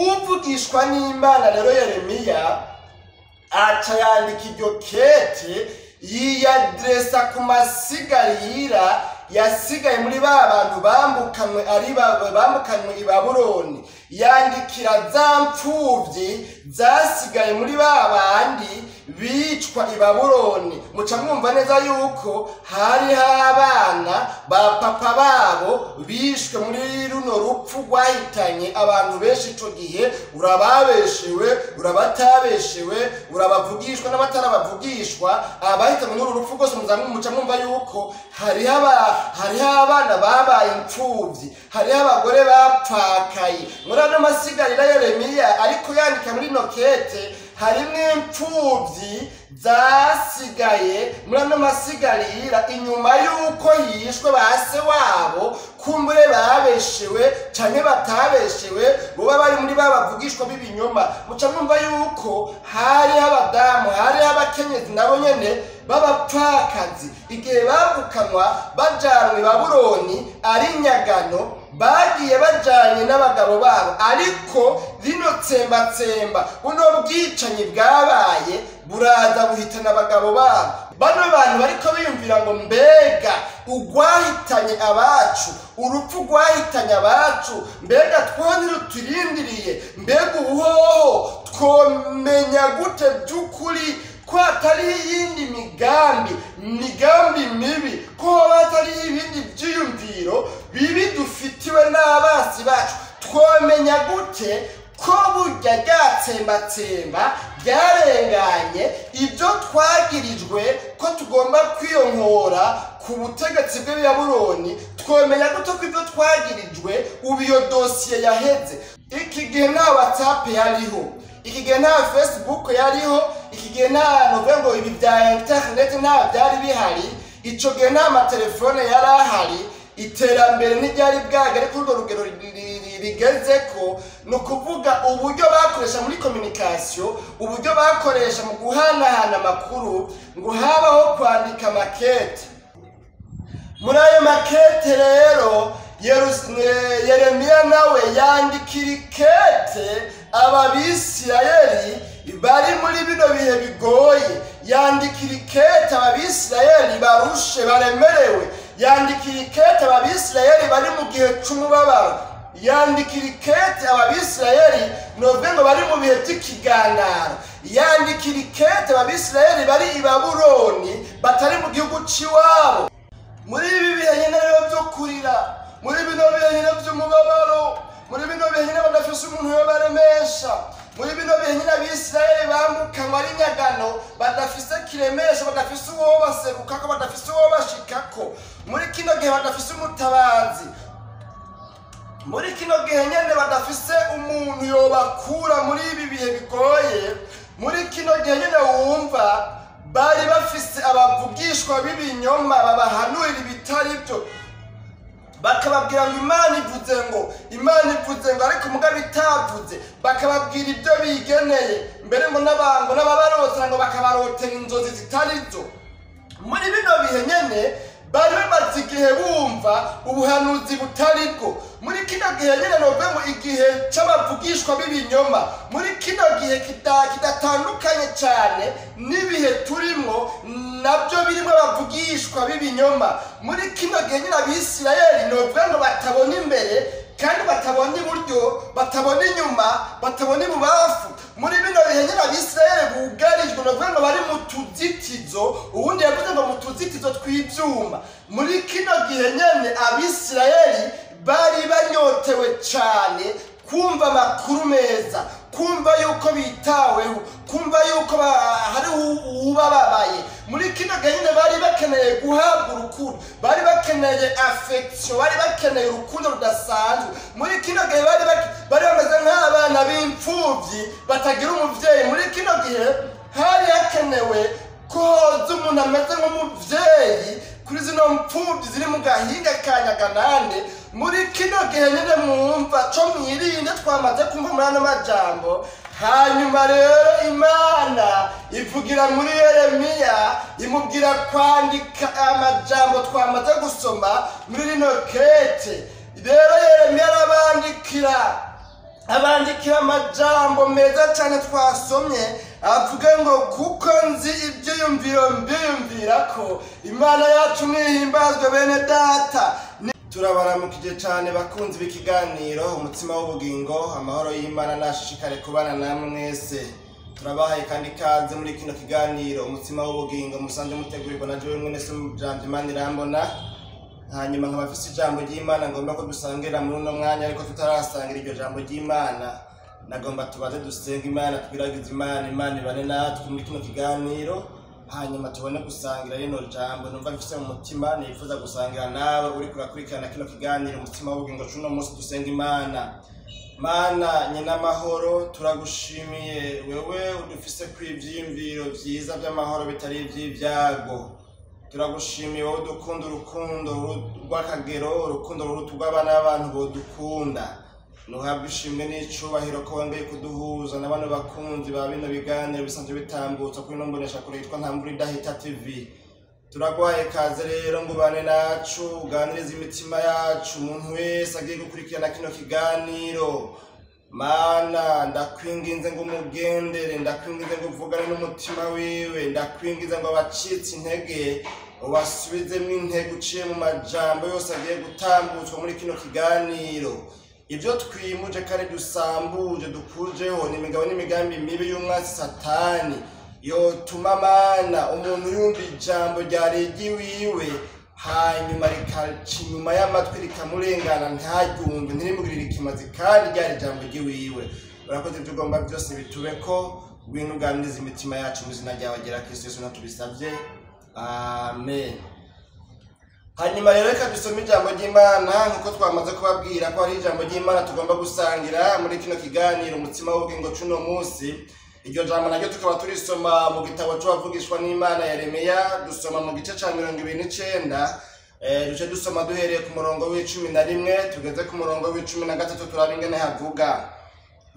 Uvugishwa n'Imana rero Yeremiya aca yandika iryo kete, yiyaderesa ku masigarira yasigaye muri ba bantu bambukanwe ari bambukanwe i Babuloni, yandikira za mpfuvyi zasigaye muri ba bandi bicwa i Babuloni. Muca mwumva neza yuko hariho abana ba papa babo bishwe muri runo rupfu rwahitanye abantu benshi ico gihe. Urababeshewe, urabatabeshewe, urabavugishwa n'abatarabavugishwa, abahitanywe n'uru rupfu rwose muca mwumva yuko hariho abana babaye impfuvyi, hariho abagore bapfakaye. Muri ano masigarira Yeremiya ariko yandika muri ino kete, harimwo impfuvyi zasigaye muri ano masigarira inyuma y'uko yishwe ba se wabo, kumbure babeshewe canke batabeshewe, boba bari muri ba bavugishwa b'ibinyoma. Muca mwumva yuko hariho abadamu, hariho abakenyezi nabo nyene b'abapfakazi, igihe bambukanwa bajanwe i Babuloni ari nyagano, bagiye bajanye n'abagabo babo. Ariko rino tsembatsemba, buno bwicanyi bwabaye buraza buhitana abagabo babo. Bano bantu bariko biyumvira ngo mbega urwahitanye abacu, urupfu rwahitanye abacu, mbega two ntiruturindiriye, mbega ubuhoho twomenya gute by'ukuri ko hatariho iyindi migambi mibi, ko hoba hatariho ibindi vyiyumviro bibi dufitiwe n'abasi bacu? Twomenya gute ko burya ryatsembatsemba ryarenganye ibyo twagirijwe ko tugomba kwiyonkora ku butegetsi bw'Ibabuloni? Twomenya gute ko ibyo twagirijwe ubu iyo dosiye yaheze? Iki gihe nta WhatsApp yariho, iki gihe nta Facebook yariho, iki gihe nta novuga ngo ibi bya internet nta byari bihari, ico gihe nta matelefone yari ahari, iterambere ntiryari bwagere kuri urwo rugero rigezeko. Ni ukuvuga uburyo bakoresha muri communication, uburyo bakoresha mu guhanahana amakuru, ngo habaho kwandika makete. Muri ayo makete rero Yeremiya nawe yandikira ikete Ababisirayeli bari muri bino bihe bigoye, yandikira ikete Ababisirayeli barushe baremerewe, yandikira ikete Ababisirayeli bari mu gihe c'umubabaro, yandikira ikete Ababisirayeli novuge ngo bari mu bihe by'ikiganaro, yandikira ikete Ababisirayeli bari i Babuloni batari mu gihugu c'iwabo. Muri ibi bihe nyene rero vyo kurira, muri bino bihe nyene vy'umubabaro, muri bino bihe nyene badafise umuntu yobaremesha, muri bino bihe nyene Abisirayeli bambukanwa ari nyagano, badafise kiremesha, badafise uwo baserukako, badafise uwo bashikako, muri kino gihe badafise umutabazi, muri kino gihe nyene badafise umuntu yobakura muri ibi bihe bigoye, muri kino gihe nyene wumva bari bafise abavugishwa b'ibinyoma babahanurira ibitari byo, bakababwira ngo Imana ivuze ngo, Imana ivuze ngo, ariko mugabo itavuze, bakababwira ibyo bigeneye, mbere ngo n'abango n'ababarotera ngo bakabarotera inzozi zitari zo. Muri bino bihe nyene bari bamaze igihe bumva ubuhanuzi butari bwo. Muri kino gihe nyene novuga ngo igihe c'abavugishwa b'ibinyoma, muri kino gihe kidatandukanye cane n'ibihe turimwo nabyo birimo abavugishwa b'ibinyoma. Muri kino gihe nyene Abisirayeli novuga ngo batabona imbere kandi batabona iburyo, batabona inyuma, batabona ibubafu. Muri bino bihe nyene Abisirayeli bugarijwe, novuga ngo bari mu tuzitizo, uwundi yavuze ngo mu tuzitizo tw'ivyuma. Muri kino gihe nyene Abisirayeli bari banyotewe cane kumva amakuru meza, kumva yuko bitaweho, kumva yuko hari ubababaye. Muri kino gihe nyene bari bakeneye guhabwa urukundo, bari bakeneye affection, bari bakeneye urukundo rudasanzwe. Muri kino gihe bari bameze nk'abana b'imfuvyi batagira umuvyeyi. Muri kino gihe hari hakenewe ko hoza umuntu ameze nk'umuvyeyi kuri zino mpfuvyi ziri mu gahinga ka Nyaganande. Muri kino gihe nyene mwumva co mwirinde, twamaze kumva muri ano majambo. Hanyuma rero Imana ivugira muri Yeremiya, imubwira kwandika amajambo twamaze gusoma muri rino kete. Rero Yeremiya arabandikira Abandikira amajambo meza cyane twasomye, avuga ngo kuko nzi ibyiyumviro mbiyumvira ko. Imana yacu nihimbazwe. Bene data, turabaramukije cyane bakunzi b'ikiganiro Umutsima w'Ubugingo. Amahoro y'Imana nashishikare kubana namwe mwese. Turabahaye kandi ikaze muri kino kiganiro Umutsima w'Ubugingo musanzwe mutegurirwa na jewe mwene se Jambo Imana irambona. Hanyuma nkaba mfise ijambo ry'Imana ngomba ko dusangira muri uno mwanya, ariko tutarasangira iryo jambo ry'Imana, nagomba tubaze dusenga Imana, twiragize Imana, Imana ibane natwe muri kino kiganiro, hanyuma tubone gusangira rino jambo numva mfise mu mutima nifuza gusangira nawe uri kurakurikirana kino kiganiro Umutsima w'Ubugingo c'uno munsi. Dusenga Imana. Mana nyina amahoro, turagushimiye wewe udufise ku ivyiyumviro vyiza vy'amahoro bitari ivy'ibyago. Turagushimiye wowe udukunda urukundo rw'akagero, urukundo ruruta urw'abana b'abantu bodukunda. Nuhabwe ishimwe n'icubahiro ko wongeye kuduhuza na bano bakunzi ba bino biganiro bisanzwe bitambutsa kuri ino mboneshakure yitwa Nta Mvura Idahita TV. Turaguhaye kaze rero ngo ubane nacu, uganirize imitima yacu, umuntu wese agiye gukurikirana kino kiganiro. Mana, ndakwinginze ngo umugendere, ndakwinginze ngo uvugane n'umutima wiwe, ndakwinginze ngo abacitse intege ubasubizemo intege uciye mu majambo yose agiye gutambutswa muri kino kiganiro. Ibyo twimuje kandi dusambuje, dukujeho ni imigabo n'imigambi mibi y'umwansi Satani yotuma, Mana, umuntu yumva ijambo ryari iry'iwiwe, hanyuma rikaca inyuma y'amatwi rikamurengana, ntaryumve, ntirimugirire ikimazi kandi ryari ijambo ry'iwiwe. Urakoze, ibyo ugomba byose bitube ko. Ngwino uganirize imitima yacu mu izina ryawe ryera Kristo Yesu tubisabye, amen. Hanyuma rero reka dusome ijambo ry'Imana nk'uko twamaze kubabwira ko hari ijambo ry'Imana tugomba gusangira muri kino kiganiro Umutsima w'Ubugingo c'uno munsi. Iryo jambo naryo tukaba turisoma mu gitabo c'uwavugishwa n'Imana Yeremiya. Dusoma mu gice ca 29, duce dusoma duhereye ku murongo w'11 tugeze ku murongo w'13, turaba ingene havuga.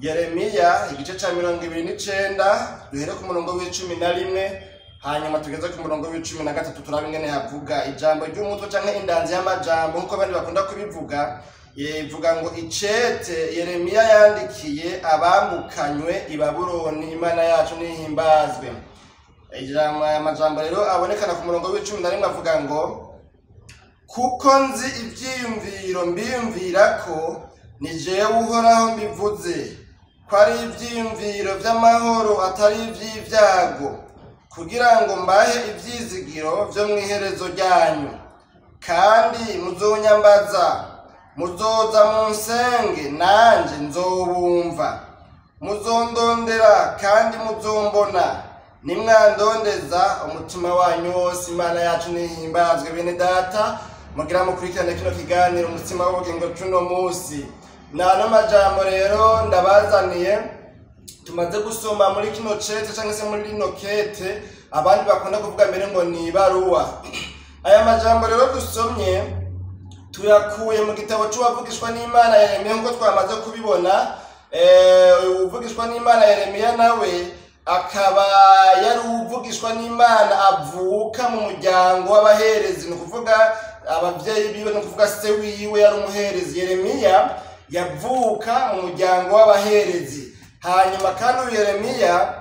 Yeremiya igice ca 29, duhere ku murongo w'11, hanyuma tugeze ku murongo w'13, turaba ingene havuga. Ijambo ry'umutwe canke indanzi y'amajambo nk'uko abandi bakunda kubivuga ivuga ngo icete Yeremiya yandikiye abambukanywe i Babuloni. Imana yacu nihimbazwe. Ijambo, amajambo rero abonekana ku murongo w'11 avuga ngo kuko nzi ivyiyumviro mbiyumvira ko, ni jewe Uhoraho mbivuze, ko ari ivyiyumviro vy'amahoro atari ivy'ibyago, kugira ngo mbahe ivyizigiro vyo mw'iherezo ryanyu. Kandi muzonyambaza, muzoza munsenge, nanje nzobumva. Muzondondera kandi muzombona, nimwandondeza umutima wanyu wose. Imana yacu nihimbazwe. Bene data mugira mukurikirane kino kiganiro Umutsima w'Ubugingo c'uno munsi, nano majambo rero ndabazaniye tumaze gusoma muri kino cete cyangwa se muri rino kete, abandi bakunda kuvuga mbere ngo ni ibaruwa. Aya majambo rero dusomye tuyakuye mu gitabo c'uwavugishwa n'Imana Yeremiya nk'uko twamaze kubibona. Uvugishwa n'Imana Yeremiya nawe akaba yari uvugishwa n'Imana avuka mu muryango w'abaherezi, ni ukuvuga abavyeyi biwe, ni ukuvuga se wiwe yari umuherezi. Yeremiya yavuka mu muryango w'abaherezi. Hanyuma kandi uyu Yeremiya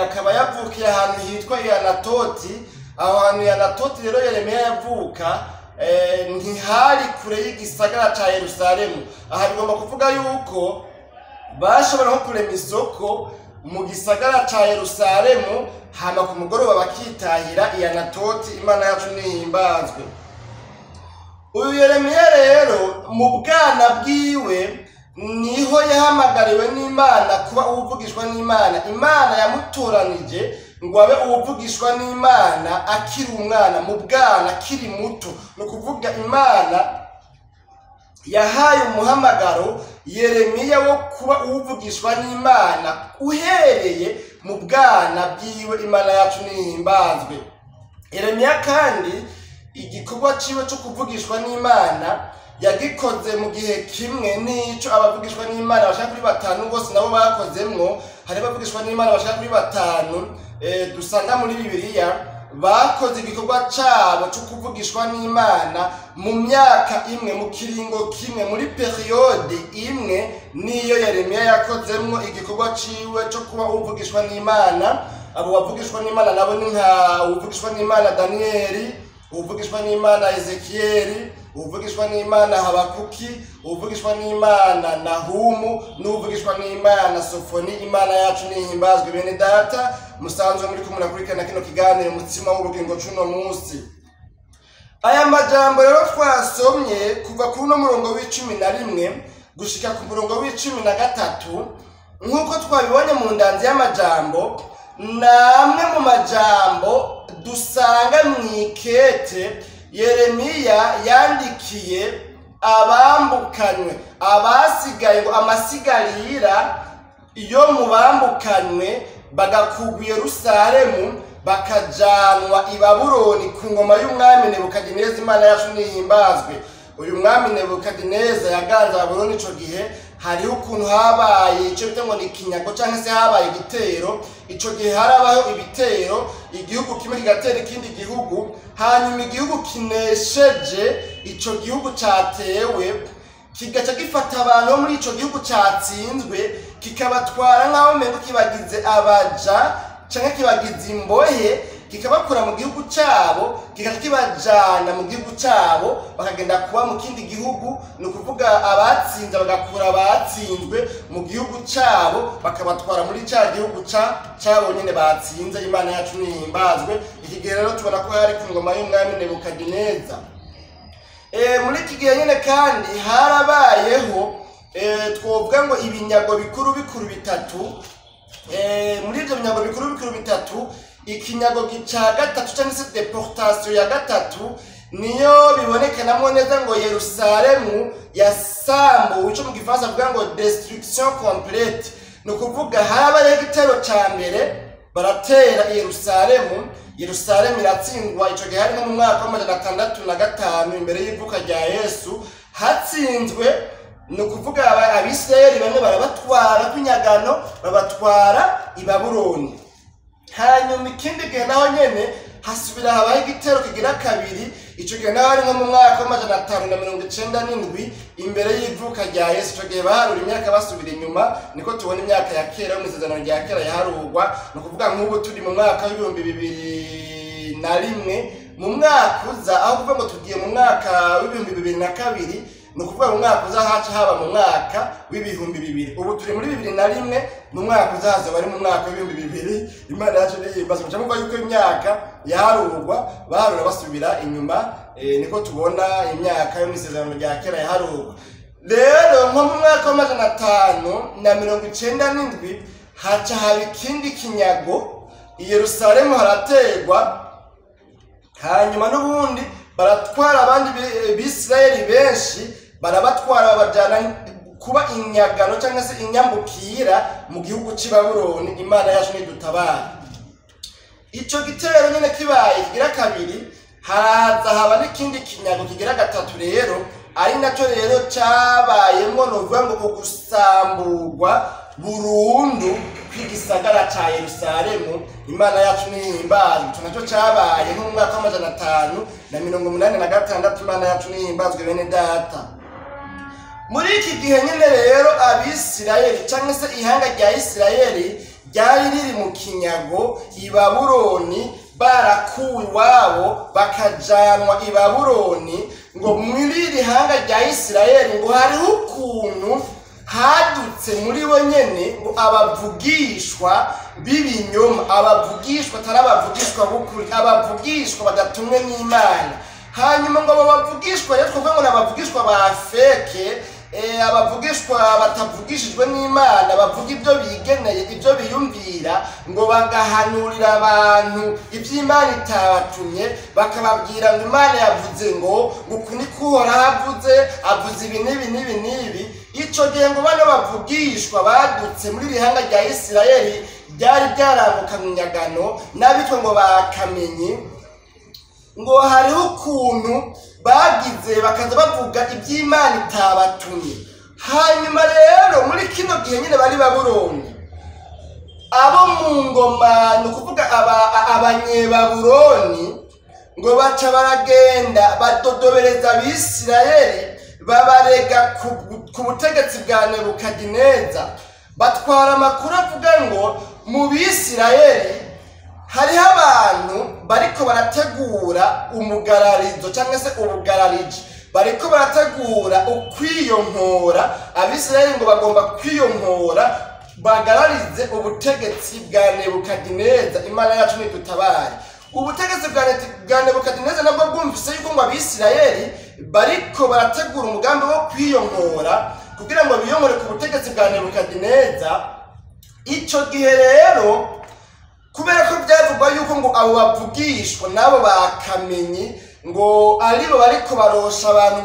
akaba yavukiye ahantu hitwa Anatoti. Aho hantu Anatoti rero Yeremiya yavuka ntihari kure y'igisagara ca Yerusalemu. Aha bigomba kuvuga yuko bashobora nko kurema isoko mu gisagara ca Yerusalemu, hama ku mugoroba bakitahira i Anatoti. Imana yacu nihimbazwe. Uyu Yeremiya rero mu bwana bwiwe niho yahamagariwe n'Imana kuba uwuvugishwa n'Imana. Imana yamutoranije ngo abe uwuvugishwa n'Imana akiri umwana, mu bwana, akiri muto. Ni ukuvuga Imana yahaye umuhamagaro Yeremiya wo kuba uwuvugishwa n'Imana uhereye mu bwana bwiwe. Imana yacu nihimbazwe. Yeremiya kandi igikorwa ciwe cyo kuvugishwa n'Imana yagikoze mu gihe kimwe n'ico abavugishwa n'Imana bashaka kuri batanu bose nabo bakozemwo. Hari abavugishwa n'Imana bashaka kuri batanu dusanga muri Bibiliya bakoze igikorwa cabo cyo kuvugishwa n'Imana mu myaka imwe, mu kiringo kimwe, muri période imwe niyo Yeremiya yakozemwo igikorwa ciwe cyo kuba uvugishwa n'Imana. Abo bavugishwa n'Imana nabo ni nka uvugishwa n'Imana Daniyeli, uvugishwa n'Imana Ezekiyeli, uvugishwa n'Imana Habakuki, uvugishwa n'Imana Nahumu, n'uvugishwa n'Imana Sofoni. Imana yacu nihimbazwe. Bene data musanzwe muri ko murakurikirana kino kiganiro Umutsima w'Ubugingo cuno munsi, aya majambo rero twasomye kuva kuri uno murongo w'11 gushika ku murongo w'13, nk'uko twabibonye mu ndanzi y'amajambo, namwe mu majambo dusanga mw'ikete Yeremiya yandikiye abambukanywe, abasigaye, ngo amasigarira iyo mu bambukanywe bagakugwa Yerusalemu bakajanwa i Babuloni ku ngoma y'umwami Nebukadineza. Imana yacu nihimbazwe. Uyu mwami Nebukadineza yaganze Babuloni. Ico gihe hariho ukuntu habaye ico bita ngo ni ikinyago, canke se habaye igitero. Ico gihe harabaho ibitero, igihugu kimwe kigatera ikindi gihugu, hanyuma igihugu kinesheje ico gihugu catewe kigaca gifata abantu bo muri ico gihugu catsinzwe, kikabatwara nk'aho umengo kibagize abaja canke kibagize imbohe, kikabakura mu gihugu cabo kikaca kibajana mu gihugu cabo, bakagenda kuba mu kindi gihugu. Ni ukuvuga abatsinze bagakura abatsinzwe mu gihugu cabo, bakabatwara muri ca gihugu cabo nyene batsinze. Imana yacu nihimbazwe. Iki gihe rero tubona ko hari ku ngoma y'umwami Nebukadineza. Muri iki gihe nyene kandi harabayeho twovuga ngo ibinyago bikuru bikuru bitatu. Muri ibyo binyago bikuru bikuru bitatu, ikinyago ca gatatu cyangwa se déportation ya gatatu niyo bibonekanamo neza ngo Yerusalemu yasambuwe, ico mu gifaransa bavuga ngo destruction complète. Ni ukuvuga harabayeho igitero ca mbere, baratera Yerusalemu, Yerusalemu iratsindwa. Ico gihe hari nko mu mwaka w'605 imbere y'ivuka rya Yesu. Hatsinzwe, ni ukuvuga Abisirayeli bamwe barabatwara kw'inyagano, babatwara i Babuloni. Hanyuma ikindi gihe naho nyene hasubira habaho igitero kigira kabiri. Ico gihe naho ari nko mu mwaka w'597 imbere y'ivuka rya Yesu. Ico gihe baharura imyaka basubira inyuma, niko tubona imyaka ya kera yo mu Isezerano rya Kera yaharurwa. Ni ukuvuga nk'ubu turi mu mwaka w'2001, mu mwaka uza, aho kuvuga ngo tugiye mu mwaka w'2002, ni ukuvuga mu mwaka uza haca haba mu mwaka w'2000. Ubu turi muri 2001, mu mwaka uza hazoba ari mu mwaka w'2000. Imana yacu nihimbazwe. Muca muvuga yuko imyaka yaharurwa baharura basubira inyuma, niko tubona imyaka yo mu Isezerano rya Kera yaharurwa. Rero nko mu mwaka w'597 haca haba ikindi kinyago, i Yerusalemu harategwa, hanyuma n'ubundi baratwara abandi Bisirayeli benshi, barabatwara babajana kuba inyagano cyangwa se inyambukira mu gihugu cy'i Babuloni. Imana yacu nidutabara. Ico gitero nyene kibaye kigira kabiri, haraza haba n'ikindi kinyago kigira gatatu rero, ari nacyo rero cabayemwo novuga ngo ugusamburwa burundu kw'igisagara ca Yerusalemu. Imana yacu nihimbazwe. Ico naco cabaye nko mu mwaka w'586. Imana yacu nihimbazwe. Bene data, muri iki gihe nyene rero Abisirayeli cyangwa se ihanga rya Isirayeli ryari riri mu kinyago i Babuloni, barakuwe iwabo bakajanwa i Babuloni. Ngo muri iri hanga rya Isirayeli ngo hariho ukuntu hadutse muri bo nyene ngo abavugishwa b'ibinyoma, abavugishwa atari abavugishwa b'ukuri, abavugishwa badatumwe n'Imana. Hanyuma ngo abo bavugishwa rero twavuga ngo ni abavugishwa ba fake, abavugishwa batavugishijwe n'Imana, bavuga ibyo bigeneye, ibyo biyumvira, ngo bagahanurira abantu iby'Imana itabatumye, bakababwira ngo Imana yavuze ngo uku niko Uhoraho avuze, avuze ibi n'ibi n'ibi n'ibi. Ico gihe ngo bano bavugishwa badutse muri iri hanga rya Isirayeli ryari ryarambuka mu nyagano, n'abitwa ngo bakamenyi, ngo hariho ukuntu bagize bakaza bavuga iby'Imana itabatumye. Hanyuma rero muri kino gihe nyine bari Babuloni, abo mu ngoma, ni ukuvuga abanyebabuloni, Ngo baca baragenda badodobereza Abisirayeli, babarega ku butegetsi bwa Nebukadineza. Batwara amakuru avuga ngo mu Bisirayeli hariho abantu bariko barategura umugararizo cyangwa se ubugarariji, bariko barategura ukwiyonkora. Abisirayeli ngo bagomba kwiyonkora bagararize ubutegetsi bwa Nebukadineza. Imana yacu nidutabare. Ubutegetsi bwa Nebukadineza nabwo bwumvise yuko ngo Abisirayeli bariko barategura umugambi wo kwiyonkora kugira ngo biyonkore ku butegetsi bwa Nebukadineza. Ico gihe rero, kubera ko byavugwa yuko ngo abo bavugishwa n'abo bakamenyi ngo aribo bariko barosha abantu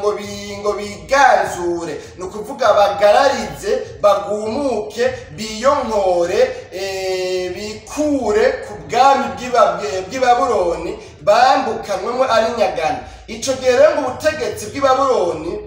ngo biganzure, ni ukuvuga bagararize, bagumuke, biyonkore, bikure ku bwami bw'i Babuloni bambukanwemo ari nyagano. Ico gihe rero ngo ubutegetsi bw'i Babuloni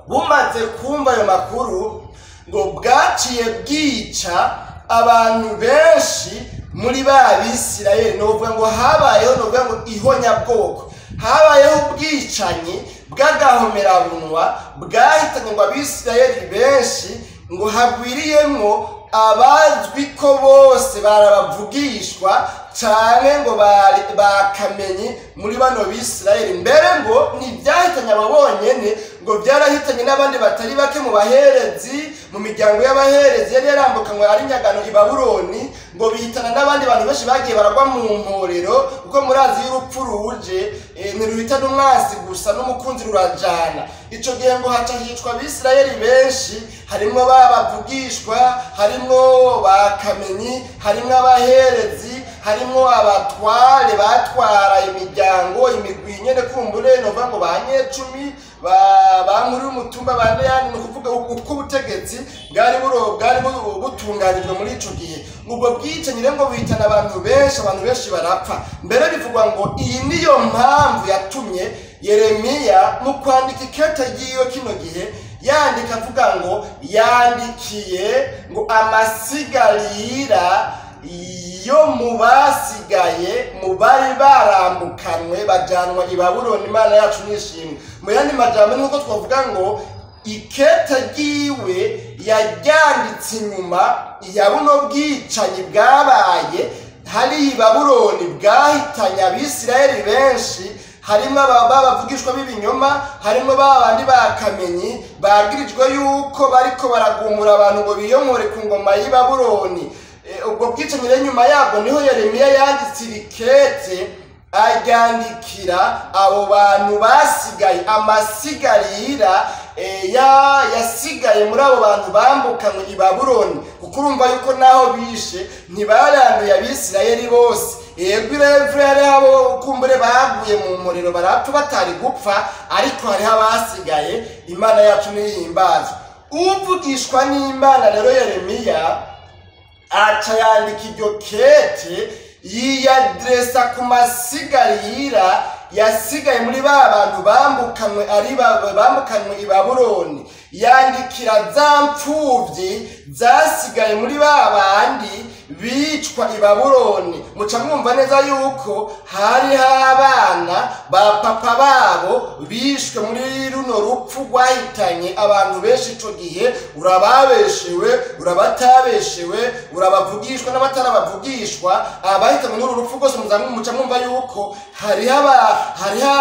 bumaze kumva ayo makuru, ngo bwaciye bwica abantu benshi muri ba Bisirayeli. Ni ukuvuga ngo habayeho, ni ukuvuga ngo ihonyabwoko, habayeho ubwicanyi bw'agahomerabunwa bwahitanye ngo Abisirayeli benshi, ngo hagwiriyemwo abazwi ko bose barabavugishwa cane ngo bari bakamenyi muri bano Bisirayeli. Mbere ngo ntibyahitanye abo bonyene, ngo byarahitanye n'abandi batari bake mu baherezi, mu miryango y'abaherezi yari yarambukanywe ari nyagano i Babuloni, ngo bihitana n'abandi bantu benshi bagiye baragwa mu mporero, kuko murazi y'urupfu ruje ntiruhitana umwansi gusa, n'umukunzi rurajana. Ico gihe ngo haca hicwa Abisirayeli benshi, harimwo babavugishwa, harimwo bakamenyi, harimwo abaherezi, harimwo abatware batwara imiryango, imigwi nyene kumbure nova ngo ba nyecumi, ba nkuru y'umutumba, ba ndeyani, ni ukuvuga uko ubutegetsi bwari butunganijwe muri ico gihe. Ubwo bwicanyi rero ngo buhitana abantu benshi, abantu benshi barapfa. Mbere bivugwa ngo iyi niyo mpamvu yatumye Yeremiya mu kwandika ikete ryiwe kino gihe yandika avuga ngo yandikiye ngo amasigarira yo mu basigaye mu bari barambukanwe bajanwa i Babuloni. Imana yacu nishimwe. Mu yandi majambo nuko twavuga ngo ikete ryiwe yaryanditse inyuma ya buno bwicanyi bwabaye hari i Babuloni bwahitanye Abisirayeli benshi, harimo babavugishwa b'ibinyoma, harimo babandi bakamenyi bagirijwe yuko bariko baragumura abantu ngo biyonkore ku ngoma y'i Babuloni. Ubwo bwicanyi rero nyuma yabwo niho Yeremiya yanditse irikete aryandikira abo bantu basigaye, amasigarira yasigaye muri abo bantu bambukanywe i Babuloni, kuko urumva yuko naho bishe ntibaranduye Abisirayeli bose. Yego irevure hariho abo kumbure baguye mu muriro barapfa batari gupfa, ariko hariho abasigaye. Imana yacu nihimbazwe. Uvugishwa n'Imana rero Yeremiya aca yandika iryo kete yiyadresa ku masigarira yasigaye muri ba bantu bambukanwe ari bambukanwe i Babuloni, yandikira za mpfuvyi zasigaye muri ba bandi bicwa i Babuloni. Muca mwumva neza yuko hariho abana ba papa babo bishwe muri runo rupfu rwahitanye abantu benshi ico gihe. Urababeshewe, urabatabeshewe, urabavugishwa n'abatarabavugishwa, abahitanywe n'uru rupfu rwose muca mwumva yuko hariho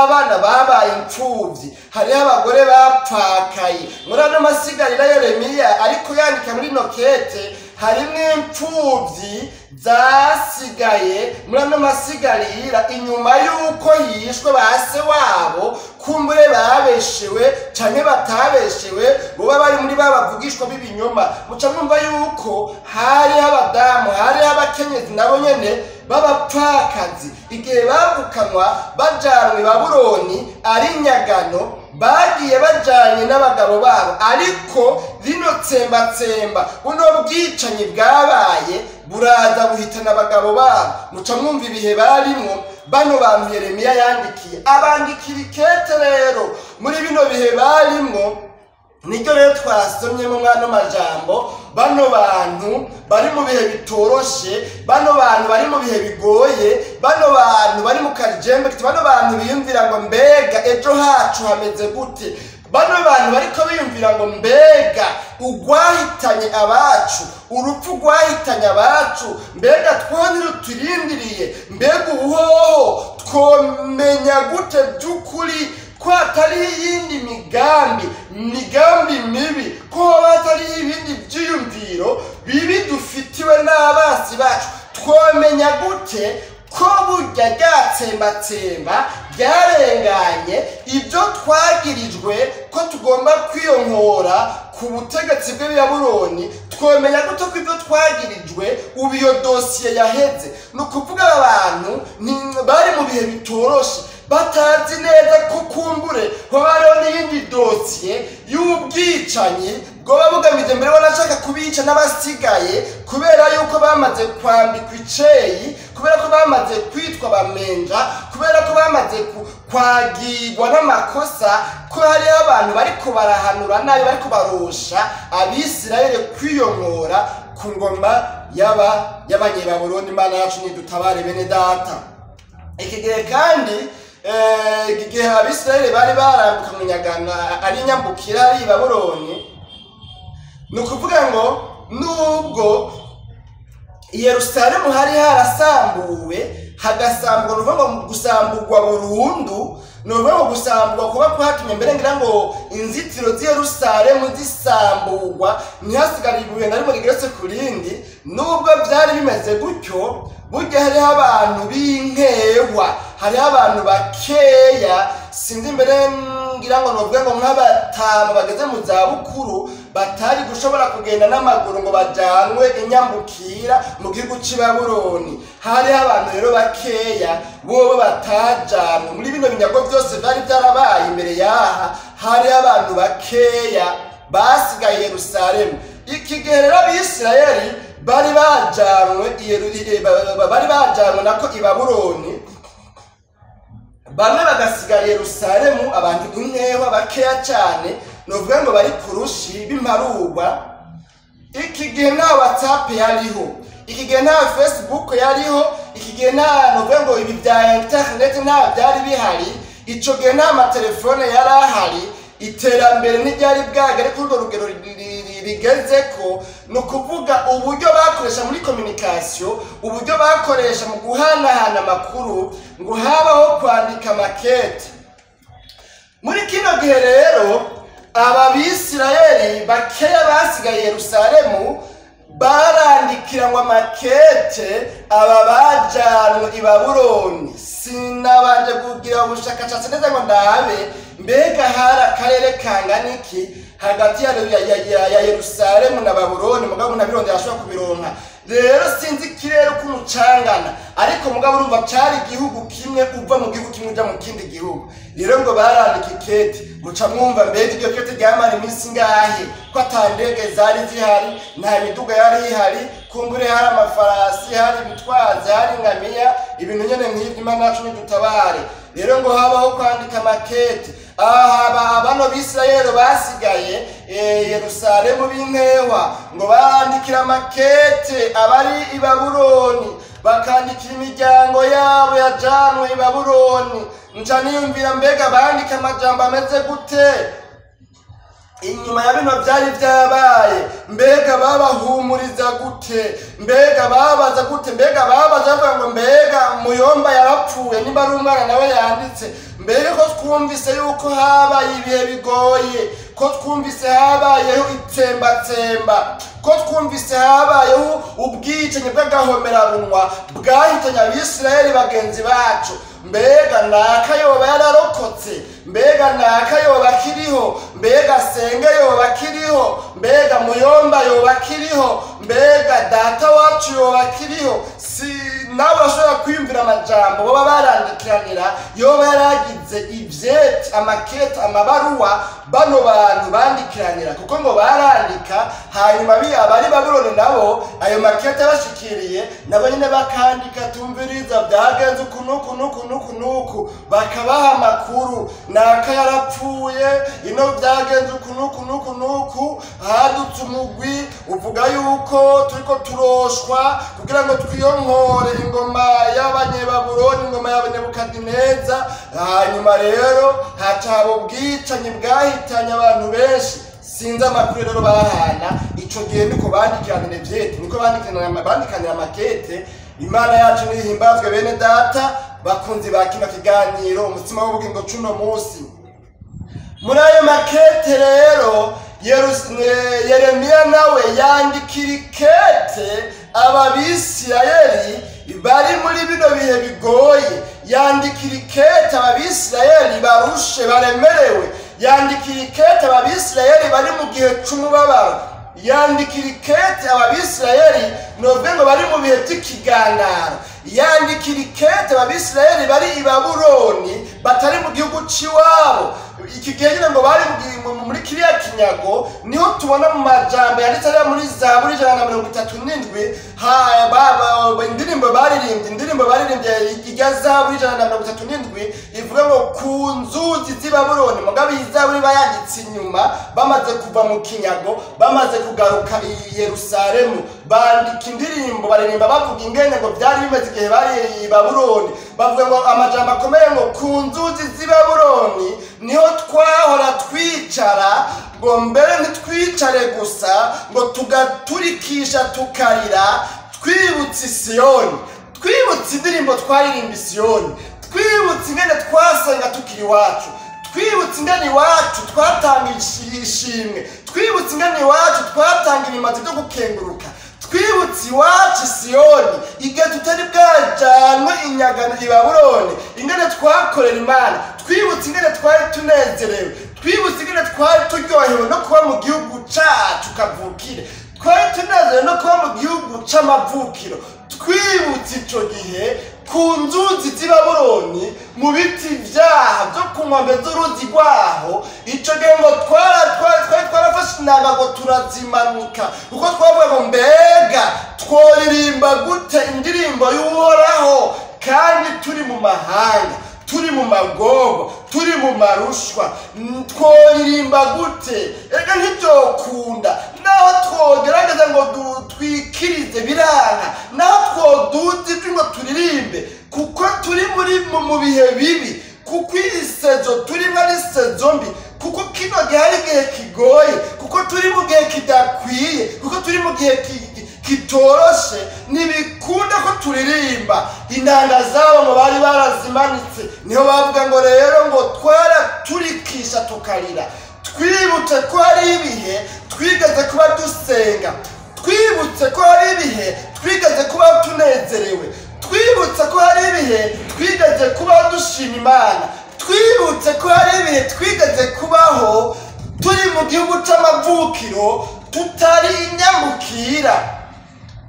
abana babaye impfuvyi, hariho abagore bapfakaye. Muri ano masigarira Yeremiya ariko yandika muri ino kete harimwo impfuvyi zasigaye muri ano masigarira inyuma yuko yishwe ba se wabo, kumbure babeshewe canke batabeshewe, boba bari muri babavugishwa b'ibinyoma. Muca mwumva yuko hariho abadamu, hariho abakenyezi nabo nyene b'abapfakazi, igihe babukanwa bajanwe i Babuloni ari nyagano, bagiye bajanye n'abagabo babo. Ariko rino tsembatsemba, buno bwicanyi bwabaye buraza buhitana abagabo babo. Muca mwumva ibihe barimwo bano bantu Yeremiya yandikiye. Abandikira ikete rero muri bino bihe barimwo Niryo rero twasomyemo mwano majambo, bano bantu bari mu bihe bitoroshe, bano bantu bari mu bihe bigoye, bano bantu bari mu kajembe, bano bantu biyumvira ngo mbega ejo hacu hameze gute, bano bantu bariko biyumvira ngo mbega ugwahitanye abacu, urupfu rwahitanye abacu, mbega two ntiruturindiriye, mbega ubuhoho twomenya gute by'ukuri ko hatariho iyindi migambi mibi, ko hoba hatariho ibindi vyiyumviro bibi dufitiwe n'abasi bacu, twomenya gute ko burya ryatsembatsemba ryarenganye ibyo twagirijwe ko tugomba kwiyonkora ku butegetsi bw'Ababuloni, twomenya gute ko ibyo twagirijwe ubu iyo dosiye yaheze. Ni ukuvuga abantu bari mu bihe bitoroshe, batazi neza ko kumbure hoba hariho n'iyindi dosiye y'ubwicanyi bwoba bugamije mbere wanashaka kubica n'abasigaye, kubera yuko bamaze kwambikwa iceyi, kubera ko bamaze kwitwa bamenja, kubera ko bamaze kwagirwa n'amakosa, ko hariho abantu bariko barahanura nabi, bariko barosha Abisirayeli kwiyonkora ku ngoma y'Abanyebaburoni. Imana yacu nidutabare bene data. Iki gihe kandi igihe Abisirayeli bari barambuka mu nyagano ari nyambukira ari i Babuloni, ni ukuvuga ngo nubwo Yerusalemu hari harasambuwe, hagasamburwa, ni ukuvuga ngo gusamburwa burundu, ni ukuvuga ngo gusamburwa kuba kwatumye mbere ngira ngo inzitiro z'i Yerusalemu zisamburwa, ntihasigare ibuye na rimwe rigeretse ku rindi. Nubwo byari bimeze gutyo, burya hariho abantu b'inkewa, hariho abantu bakeya, sinzi mbere ngira ngo novuge ngo nk'abatanu bageze mu zabukuru batari gushobora kugenda n'amaguru ngo bajanwe inyambukira mu gihugu c'i Babuloni. Hariho abantu rero bakeya bobo batajanwe muri bino binyago byose byari byarabaye imbere yaha, hariho abantu bakeya basigaye Yerusalemu. Iki gihe rero Abisirayeli bari bajanwe nako i Babuloni, bamwe bagasigara Yerusalemu, abantu inkewa bakeya cyane, novuga ngo bari kurushi b'imparugwa. Iki gihe nta WhatsApp yariho, iki gihe nta Facebook yariho, iki gihe nta novuga ngo ibi bya internet nta byari bihari, ico gihe nta matelefone yari ahari, iterambere ntiryari bwagere kuri urwo rugero rigezeko. Ni ukuvuga uburyo bakoresha muri communication, uburyo bakoresha mu guhanahana amakuru, ngo habaho kwandika makete. Muri kino gihe rero aba Bisirayeli bakeya basigaye Yerusalemu barandikiranwa amakete aba bajanwe i Babuloni. Sinabanje kugira ubushakashatsi neza ngo ndabe mbega hari akarere kangana iki hagati ya Yerusalemu na Babuloni, mugabo ntabirondera ashobora kubironka. Rero sinzi ikirere uko umucangana, ariko mugabo urumva cari igihugu kimwe, uva mu gihugu kimwe uja mu kindi gihugu. Rero ngo barandika ikete, muca mwumva mbega iryo kete ryamara iminsi ingahe, ko ata ndege zari zihari, nta miduga yari ihari, kumbure hari amafarasi, hari ibitwazi, hari ingamiya, ibintu nyene nk'ivyo. Imana yacu nidutabare. Rero ngo habaho kwandika amakete. Aha bano Bisirayeli basigaye Yerusalemu b'inkewa ngo barandikira amakete abari i Babuloni, bakandikira imiryango yabo yajanwe i Babuloni. Nca niyumvira mbega bandika amajambo ameze gute inyuma ya bino byari byabaye, mbega babahumuriza gute, mbega babaza gute, mbega babaza bavuga ngo mbega muyomba yarapfuye, nimba ari umwana nawe yanditse, mbega ko twumvise yuko habaye ibihe bigoye, ko twumvise habayeho itsembatsemba, ko twumvise habayeho ubwicanyi bw'agahomerabunwa bwahitanye Abisirayeli bagenzi bacu, mbega naka yoba yararokotse, mbega naka yoba akiriho, mbega senge yoba akiriho, mbega muyomba yoba akiriho, mbega data wacu yoba akiriho. Si nawe bashobora kwiyumvira amajambo baba barandikiranira yoba yaragize ivyete, amakete, amabaruwa bano bantu bandikiranira, kuko ngo barandika hanyuma abari Babuloni nabo ayo makete bashikiriye nabo nyine bakandika, tumviriza byagenze uku nuku nuku nuku nuku, bakabaha amakuru. Naka yarapfuye, ino byagenze uku n'uku n'uku n'uku, hadutse umugwi uvuga yuko turiko turoshwa kugira ngo twiyonkore ingoma y'Abanyebabuloni, ingoma y'Abanebukadineza. Hanyuma rero haca haba ubwicanyi bwahitanye abantu benshi. Sinzi amakuru rero bahana ico gihe, niko bandikiranira ivyete, niko bandikanira amakete. Imana yacu nihimbazwe. Bene data bakunzi ba kino kiganiro Umutsima w'Ubugingo cuno munsi, muri ayo makete rero Yeremiya nawe yandikira ikete Ababisirayeli bari muri bino bihe bigoye, yandikira ikete Ababisirayeli barushe, baremerewe, yandikira ikete Ababisirayeli bari mu gihe c'umubabaro, yandikira ikete Ababisirayeli novuge ngo bari mu bihe by'ikiganaro, yandikira ikete Ababisirayeli bari i Babuloni, batari mu gihugu c'iwabo. Iki gihe nyine ngo bari muri kiriya kinyago, niho tubona mu majambo yanditse ariya muri Zaburi 137, indirimbo baririmbye ijya Zaburi 137 ivuga ngo ku nzuzi z'i Babuloni. Mugabo iyi zaburi bayanditse inyuma, bamaze kuva mu kinyago, bamaze kugaruka i Yerusalemu, bandika indirimbo, baririmba bavuga ingene ngo byari bimeze igihe bari i Babuloni. Bavuga ngo amajambo akomeye ngo ku nzuzi z'i Babuloni niho twahora twicara, ngo mbere ntitwicare gusa, ngo tugaturikisha tukarira, twibutse Isiyoni, twibutse indirimbo twaririmba Isiyoni, twibutse ingene twasenga tukiri iwacu, twibutse ingene iwacu twatanga ishimwe, twibutse ingene iwacu twatanga ibimazi byo gukenguruka, twibutse iwacu Siyoni igihe tutari bwajanwe inyagano i Babuloni, ingene twakorera Imana, twibutse ingene twari tunezerewe, twibutse ingene twari turyohewe no kuba mu gihugu cacu kavukire, twari tunezerewe no kuba mu gihugu c'amavukiro, twibutse ico gihe ku nzuzi z'i Babuloni, mu biti vyaha vyo ku nkombe z'uruzi rwaho. Ico gihe ngo twari twarafashe inanga ngo turazimanika, kuko twavuga ngo mbega tworirimba gute indirimbo y'Uhoraho kandi turi mu mahanga, turi mu magogo, turi mu marushwa? Tworirimba gute? Ega ntibyokunda. Naho twogerageza ngo twikirize biranga, naho twoduza ijwi ngo turirimbe, kuko turi muri mu bihe bibi, kuko iyi saison turimo ari saison mbi, kuko kino gihe ari igihe kigoye, kuko turi mu gihe kidakwiye, kuko turi mu gihe kitoroshe, ntibikunda ko turirimba. Inanga zabo ngo bari barazimanitse, niho bavuga ngo rero ngo twaraturikisha tukarira, twibutse ko hari ibihe twigeze kuba dusenga, twibutse ko hari ibihe twigeze kuba tunezerewe, twibutse ko hari ibihe twigeze kuba dushima Imana, twibutse ko hari ibihe twigeze kubaho turi mu gihugu c'amavukiro, tutari inyamukira,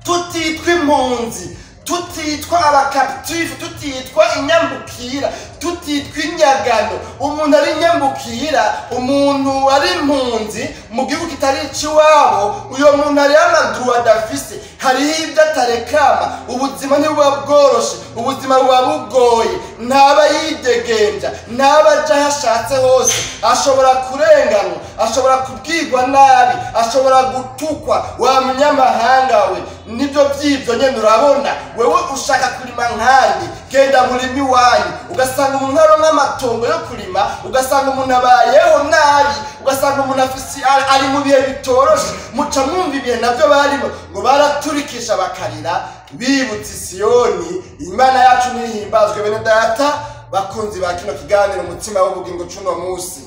tutitwa impunzi, tutitwa aba captifs, tutitwa inyambukira, tutitwa inyagano. Umuntu ari inyambukira, umuntu ari impunzi mu gihugu kitari iciwabo, uyo muntu hariho ama droits adafise, hariho ibyo atarekama. Ubuzima ntibuba bworoshe, ubuzima buba bugoye, ntaba yidegembya, ntaba aja aho ashatse hose, ashobora kurenganwa, ashobora kubwirwa nabi, ashobora gutukwa: "Wa munyamahanga we, nibyo by'ibyo nyene urabona, wewe ushaka kurima nkandi, genda murimi iwanyu." Ugasanga umuntu aronka amatongo yo kurima, ugasanga umuntu abayeho nabi, ugasanga umuntu afise ari mu bihe bitoroshe. Muca mwumva ibihe navyo barimo, ngo baraturikisha bakarira bibutse Isiyoni. Imana yacu nihimbazwe. Bene data bakunzi ba kino kiganiro Umutsima w'Ubugingo cuno munsi,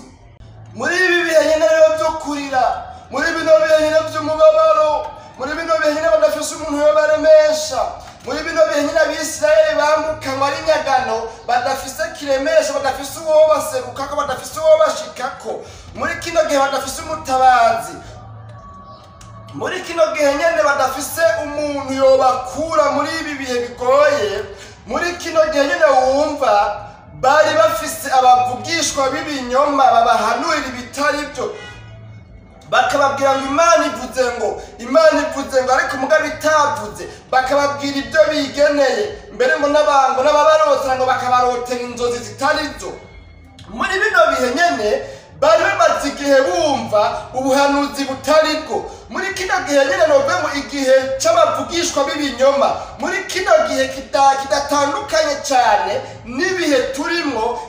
muri ibi bihe nyene rero vyo kurira, muri bino bihe nyene vy'umubabaro, muri bino bihe nyene badafise umuntu yobaremesha, muri bino bihe nyene Abisirayeli bambukanwa ari nyagano, badafise kiremesha, badafise uwo baserukako, badafise uwo bashikako, muri kino gihe badafise umutabazi, muri kino gihe nyene badafise umuntu yobakura muri ibi bihe bigoye, muri kino gihe nyene wumva bari bafise abavugishwa b'ibinyoma babahanurira ibitari byo, bakababwira ngo Imana ivuze, ngo Imana ivuze ngo, ariko mugabo itavuze, bakababwira ibyo bigeneye, mbere ngo n'abango n'ababarotera ngo bakabarotera inzozi zitari zo. Muri bino bihe nyene bari bamaze igihe bumva ubuhanuzi butari bwo. Muri kino gihe nyene novuga ngo igihe c'abavugishwa b'ibinyoma, muri kino gihe kidatandukanye cyane n'ibihe turimo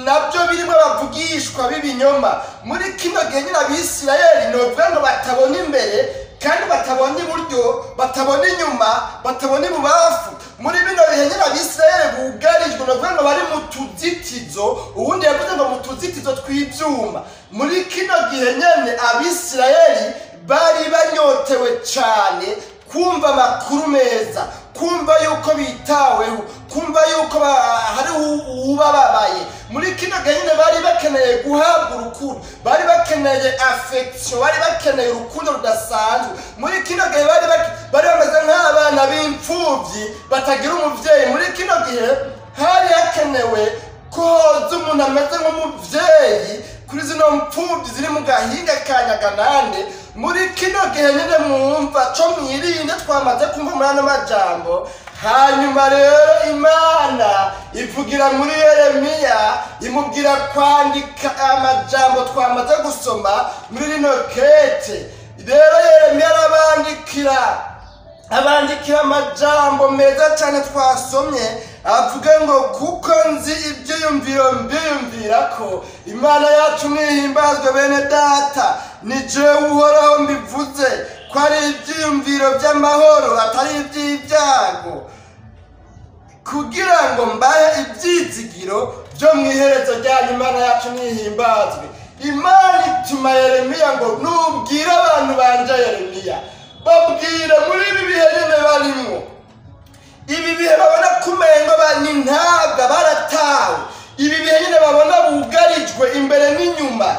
nabyo birimo abavugishwa b'ibinyoma. Muri kino gihe nyine Abisirayeli novuga ngo batabona imbere kandi batabona iburyo, batabona inyuma, batabona ibubafu. Muri bino bihe nyine Abisirayeli bugarijwe, novuga ngo bari mu tuzitizo, ubundi yavuze ngo mu tuzitizo tw'ibyuma. Muri kino gihe nyene Abisirayeli bari banyotewe cyane kumva amakuru meza, kumva yuko bitaweho, kumva yuko hari ubababaye. Muri kino gihe nyine bari bakeneye guhabwa urukundo, bari bakeneye affection, bari bakeneye urukundo rudasanzwe. Muri kino gihe bari bameze nk'abana b'imfubyi batagira umuvyeyi. Muri kino gihe hari hakenewe ko hoza umuntu ameze nk'umuvyeyi kuri zino mfubyi ziri mu gahinga ka Nyaganande. Muri kino gihe nyine mwumva co mwirinde, twamaze kumva muri ano majambo. Hanyuma rero Imana ivugira muri Yeremiya, imubwira kwandika amajambo twamaze gusoma muri rino kete. Rero Yeremiya arabandikira amajambo meza cyane twasomye, avuga ngo kuko nzi ibyiyumviro mbiyumvira ko Imana yacu nihimbazwe. Bene data, ni jewe Uhoraho mbivuze ko ari ibyiyumviro by'amahoro atari iby'ibyago, kugira ngo mbahe ibyizigiro byo mu iherezo ryanyu. Imana yacu nihimbazwe. Imana ituma Yeremiya ngo nubwire abantu banje Yeremiya, babwire muri ibi bihe nyene barimwo, ibi bihe babona kumengo ni ntabwa baratawe, ibi bihe nyine babona bugarijwe imbere n'inyuma,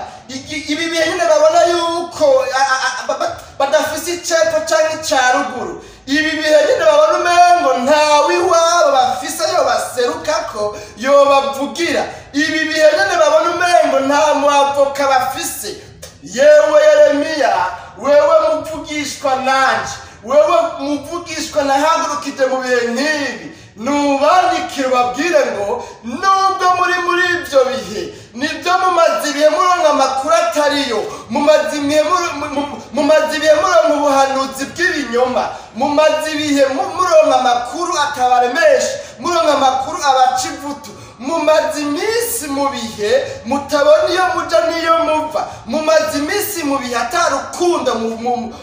ibi bihe nyine babona yuko badafise icepfo canke ica ruguru, ibi bihe nyine babona umengo ntawe iwabo bafise yo baserukako yobavugira, ibi bihe nyine babona umengo nta muavoka bafise. Yewe Yeremiya, wewe muvugishwa nanje, wewe muvugishwa nahagurukije mu bihe nk'ibi, nubandikire ubabwire ngo nubwo muri ibyo bihe nibyo mumaze ibihe muronka amakuru atariyo, mumaze ibihe muronka ubuhanuzi bw'ibinyoma, mumaze ibihe muronka amakuru atabaremesha, muronka amakuru abaca ivutu, mumaze iminsi mu bihe mutabona iyo muja n'iyo muva, mumaze iminsi mu bihe ata rukundo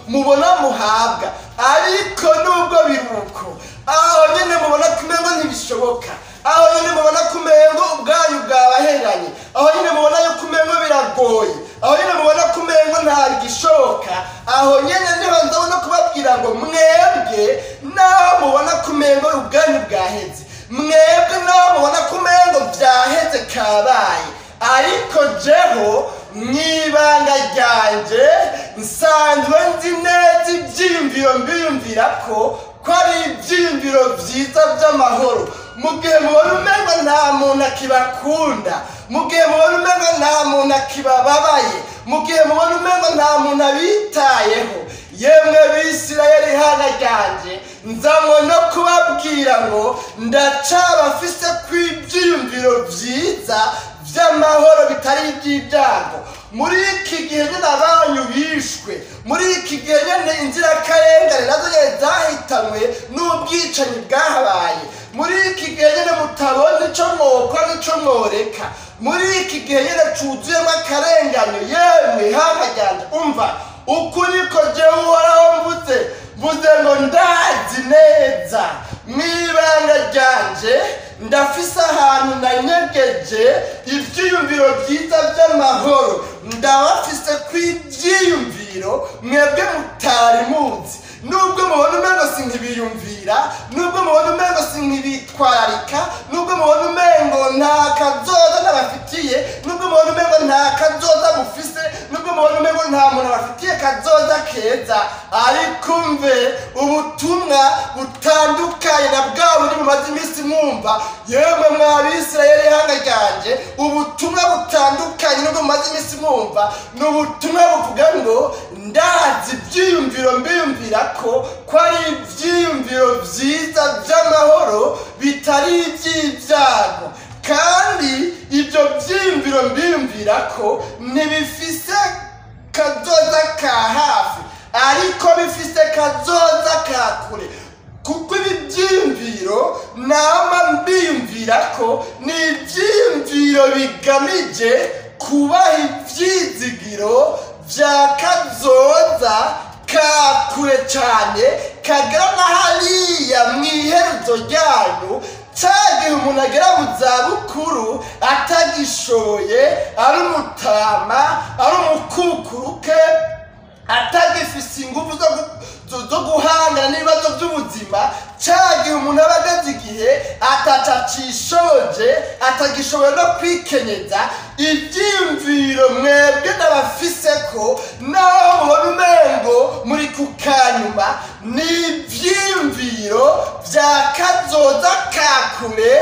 mubona muhabwa. Ariko nubwo biruko, aho nyene mubona kumengo ntibishoboka, aho nyene mubona kumengo ubwanyu bwabaheranye, aho nyene mubona yuko umengo biragoye, aho nyene mubona kumengo nta gishoboka, aho nyene niho nzabona kubabwira ngo mwebwe naho mubona kumengo ubwanyu bwaheze, mwebwe naho mubona kumengo byaheze kabaye, ariko jeho mwibanga ryanje nsanzwe nzi neza ibyiyumviro mbiyumvira ko ari ibyiyumviro byiza by'amahoro. Mu gihe mubona umengo nta muntu akibakunda, mu gihe mubona umengo nta muntu akibababaye, mu gihe mubona umengo nta muntu abitayeho, yemwe Bisirayeli hana ryanje nzamwo no kubabwira ngo ndacabafise kw'ibyiyumviro byiza by'amahoro bitari iby'ibyago. Muri iki gihe nyine abanyu bishwe, muri iki gihe nyine inzirakarengane nazo nyine zahitanwe n'ubwicanyi bwahabaye, muri iki gihe nyine mutabona ico mwokora n'ico mworeka, muri iki gihe nyine cuzuyemo akarenganyo, yemwe hana ryanje umva uku niko jewe Uhoraho mvuze ngo ndazi neza mwibanga ryanje ndafise ahantu nanyegeje ibyiyumviro byiza by'amahoro, ndabafise kw'ibyiyumviro mwebwe mutari muzi. Nubwo mubona umengo sinkibiyumvira, nubwo mubona umengo sinkibitwararika, nubwo mubona umengo nta kazoza nabafitiye, nubwo mubona umengo nta kazoza mufise, nubwo mubona umengo nta muntu abafitiye kazoza keza, ariko mve ubutumwa butandukanye na bwa bundi mumaze iminsi mwumva. Yemwe mwa Bisirayeli ihanga ryanje, ubutumwa butandukanye nubwo mumaze iminsi mwumva ni ubutumwa buvuga ngo ndazi ibyiyumviro mbiyumvira ko ari ibyiyumviro byiza by'amahoro bitari iby'ibyago, Kandi ibyo byiyumviro mbiyumvira ko ntibifise kazoza ka hafi, ariko bifise kazoza ka kure, kuko ibi byiyumviro nama mbiyumvira ko ni ibyiyumviro bigamije kubaha ibyizigiro bya kazoza ka kure cyane, kagera na hariya mu iherezo ryanyu. Cya gihe umuntu agera mu zabukuru atagishoboye, ari umutama, ari umukukuruke, atagifise ingufu zo guhangana n'ibibazo by'ubuzima. Cya gihe umuntu aba ageze igihe atacacishoje, atagishoboye no kwikenyeza, ibyiyumviro mwebwe n'abafise ko naho mubona umengo muri ku kanyuma, ni ibyiyumviro bya kazoza ka kure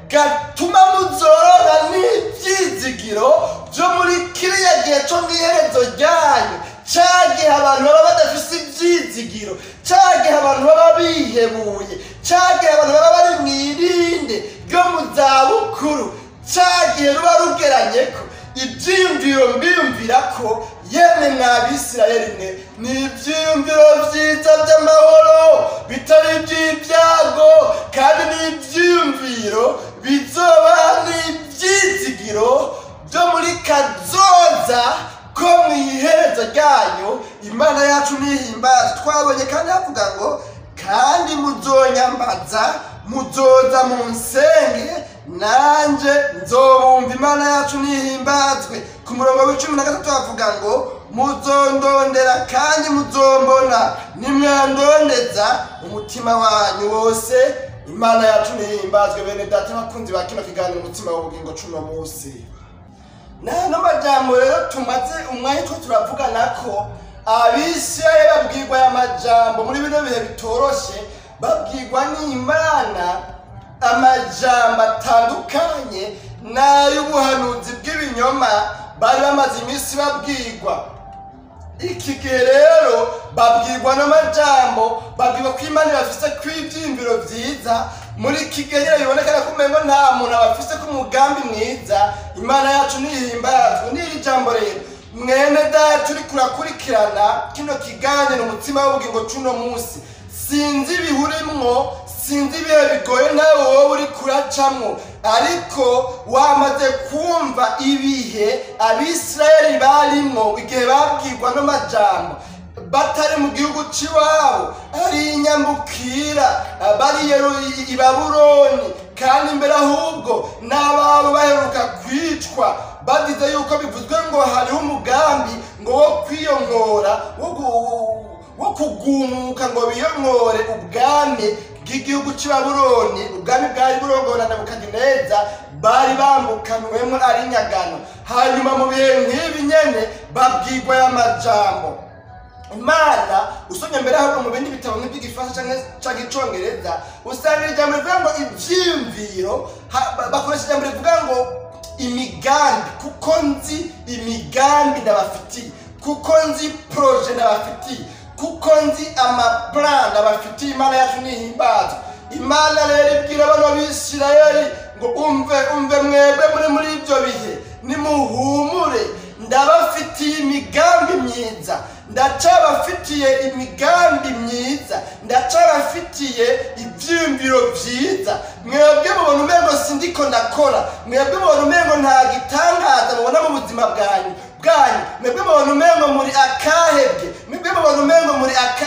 gatuma muzorora n'ibyizigiro byo muri kiriya gihe cyo mu iherezo ryanyu. Cya gihe abantu baba badafise ibyizigiro, cya gihe abantu baba bihebuye, cya gihe abantu baba bari mu irinde ryo mu zabukuru, cya gihe ruba rugeranye ko ibyiyumviro mbiyumvira ko, yemwe mwa Bisirayeli mwe, ni ibyiyumviro byiza by'amahoro bitari iby'ibyago, kandi ni ibyiyumviro bizoba n'ibyizigiro byo muri kazoza ko mu iherezo ryanyu. Imana yacu nihimbaza. Twabonye kandi havuga ngo kandi muzonyambaza, muzoza mu nsenge, nanje nzobumva. Imana yacu nihimbazwe. Ku murongo w'icumi na gatatu havuga ngo muzondondera kandi muzombona, nimwandondeza umutima wanyu wose. Imana yacu nihimbazwe. Bene data bakunzi ba kino kiganiro umutima w'ubugingo cuno munsi, nano majambo rero tumaze umwanya two turavugana ko Abisirayeli babwirwa aya majambo muri bino bihe bitoroshe, babwirwa n'Imana amajambo atandukanye n'ay'ubuhanuzi bw'ibinyoma bari bamaze iminsi babwirwa. Iki gihe rero babwirwa n'amajambo, babwirwa ko Imana ibafise kw'ibyiyumviro byiza. Muri iki gihe nyine biboneka ko umengo nta muntu abafise ko umugambi mwiza. Imana yacu nihimbazwe. N'iri jambo rero, mwene data uri kurakurikirana kino kiganiro umutima w'ubugingo cuno munsi, sinzi ibihurimwo, sinzi ibihe bigoye nawe wowe uri kuracamwo, ariko wamaze kumva ibihe Abisirayeli barimwo igihe babwirwa n'amajambo batari mu gihugu c'iwabo, ari inyambukira, bari i Babuloni, kandi imbere ahubwo n'ababo baheruka kwicwa, bagize yuko bivuzwe ngo hariho umugambi ngo wo kwiyonkora, wo kugumuka ngo biyonkore ubwami bw'igihugu cy'i Babuloni, ubwami bwari burongowe na Nebukadineza, bari bambukanwemo ari nyagano. Hanyuma mu bihe nk'ibi nyene babwirwa aya majambo. Imana usomye mbere ahubwo mu bindi bitabo nk'iby'igifaransa canke icongereza, usanga ijambo rivuga ngo ivyiyumviro, bakoresha ijambo rivuga ngo imigambi, kuko nzi imigambi ndabafitiye, kuko nzi projet ndabafitiye, kuko nzi amaplan ndabafitiye. Imana yacu nihimbazwe. Imana rero ibwira bano Bisirayeli ngo umve, umve mwebwe muri ibyo bihe, nimuhumure, ndabafitiye imigambi myiza, ndacabafitiye imigambi myiza, ndacabafitiye ibyiyumviro byiza. Mwebwe mubona umengo sindiko ndakora, mwebwe mubona umengo nta gitangaza mubona mu buzima bwanyu, mwebwe mubona umengo muri akahebwe, mwebwe mubona umengo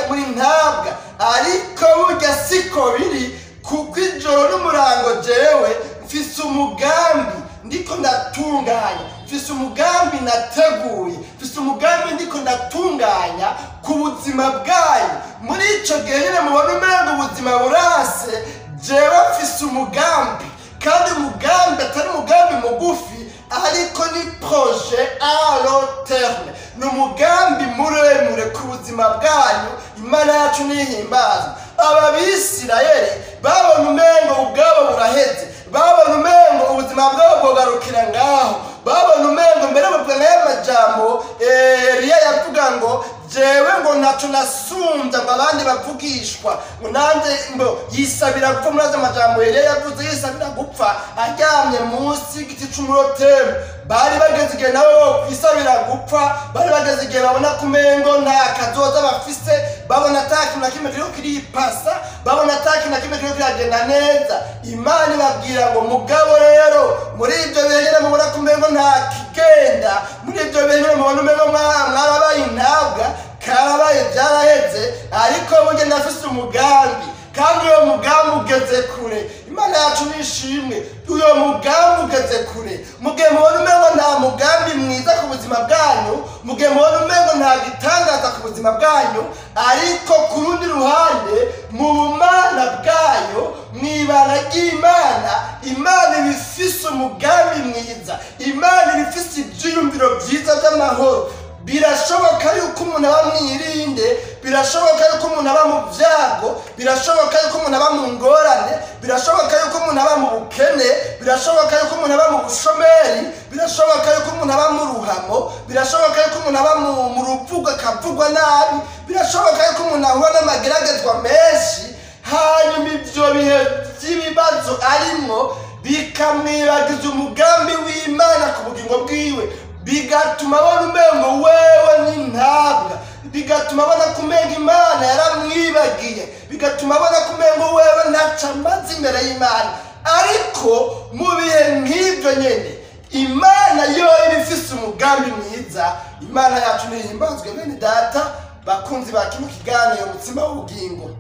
muri ntabwa, ariko burya siko biri, kuko ijoro n'umurango jewe mfise umugambi ndiko ndatunganya, mfise umugambi nateguye, mfise umugambi ndiko ndatunganya ku buzima bwanyu. Muri ico gihe nyene mubona umengo ubuzima burase, jewe mfise umugambi, kandi umugambi atari umugambi mugufi, ariko ni projet à long terme, ni umugambi muremure ku buzima bwanyu. Imana yacu nihimbazwe. Aba Bisirayeli babona umengo ubwabo buraheze, babona umengo ubuzima bwabo bwogarukira ngaho, babona umengo mbere bavuga nk'aya majambo Eliya yavuga ngo jewe ngo ntaco nasumbya ngo abandi bavugishwa, ngo nanjye ngo yisabira gupfa. Muri ayo majambo Eliya yavuze yisabira gupfa aryamye munsi y'igiti c'umurotemu. Bari bageze igihe nabo kwisabira gupfa, bari bageze igihe babona ko umengo nta kazoza bafise, babona ata kintu na kimwe kiriko kiripasa, babona ata kintu na kimwe kiriko kiragenda neza. Imana ibabwira ngo mugabo rero muri ibyo bihe nyene mubona ko umengo nta kigenda, muri ibyo bihe nyene mubona umengo mwarabaye intabwa, karabaye byaraheze, ariko burya ndafise umugambi, kandi uyo mugambi ugeze kure. Imana yacu nishimwe, uyo mugambi ugeze kure. Mugihe mubona umengo nta mugambi mwiza ku buzima bwanyu, mugihe mubona umengo nta gitangaza ku buzima bwanyu, ariko ku rundi ruhande mu bumana bwayo, mw'ibara ry'Imana, Imana iba ifise umugambi mwiza, Imana iba ifise ivyiyumviro vyiza vy'amahoro. Birashoboka yuko umuntu aba mwirinde, birashoboka yuko umuntu aba mu byago, birashoboka yuko umuntu aba mu ngorane, birashoboka yuko umuntu aba mu bukene, birashoboka yuko umuntu aba mu bushomeri, birashoboka yuko umuntu aba mu ruhamo, birashoboka yuko umuntu aba mu ruvugo akavugwa nabi, birashoboka yuko umuntu ahura n'amageragezwa menshi, hanyuma ivyo bihe vy'ibibazo arimwo bikamwibagiza umugambi w'Imana ku bugingo bwiwe, bigatuma abona umengo wewe n'intabwa, bigatuma abona ko umengo Imana yaramwibagiye, bigatuma abona ko umengo wewe ntaco amaze imbere y'Imana. Ariko mu bihe nk'ivyo nyene Imana yo iba ifise umugambi mwiza. Imana yacu nihimbazwe. Bene data bakunzi ba kino kiganiro Mutsima w'Ubugingo,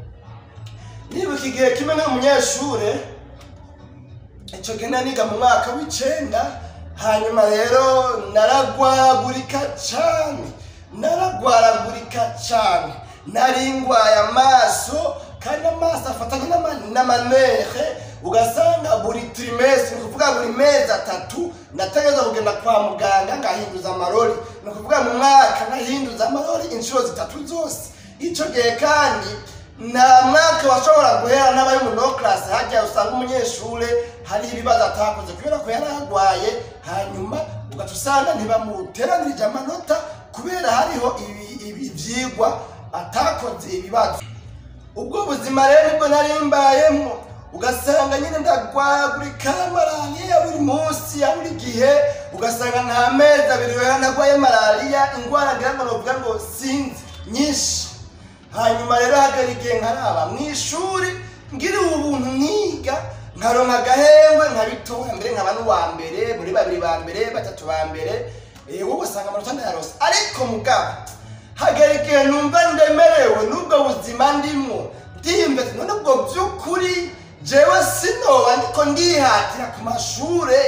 nibuka igihe kimwe nk'umunyeshure, ico gihe naniga mu mwaka w'icenda, hanyuma rero naragwaragurika cane, naragwaragurika cane, nari ngwaye amaso, kandi amaso afatanye n'amanere, ugasanga buri trimestre, ni ukuvuga buri mezi 3, nategerezwa kugenda kwa muganga ngahinduza amarori, ni ukuvuga mu mwaka nahinduza amarori inshuro 3 zose. Ico gihe kandi nta mwaka washobora guhera n'abari mu no class, hajya usanga umunyeshure hari ibibazo atakoze kubera ko yaragwaye, hanyuma ugaca usanga ntibamuteranirije amanota kubera hariho ivyigwa atakoze ibibazo. Ubwo buzima rero nibwo nari mbayemwo, ugasanga nyine ndagwagurika malariya buri munsi ya buri gihe, ugasanga nta mezi 2 yohera ntagwaye malariya, ingwara ngira ngo novuga ngo sinzi nyinshi. Hanyuma rero hagera igihe nkaraba mw'ishuri ngira ubuntu nkiga nkaronka agahengwe nkabitora, mbere nkaba n'uwa mbere muri 2 ba mbere 3 ba mbere, wowe usanga amanota ndayarose. Ariko mugabo hagera igihe numva ndemerewe n'ubwo buzima ndimwo, ndiyumva ati none ubwo by'ukuri jewe sinoba ndiko ndihatira ku mashure,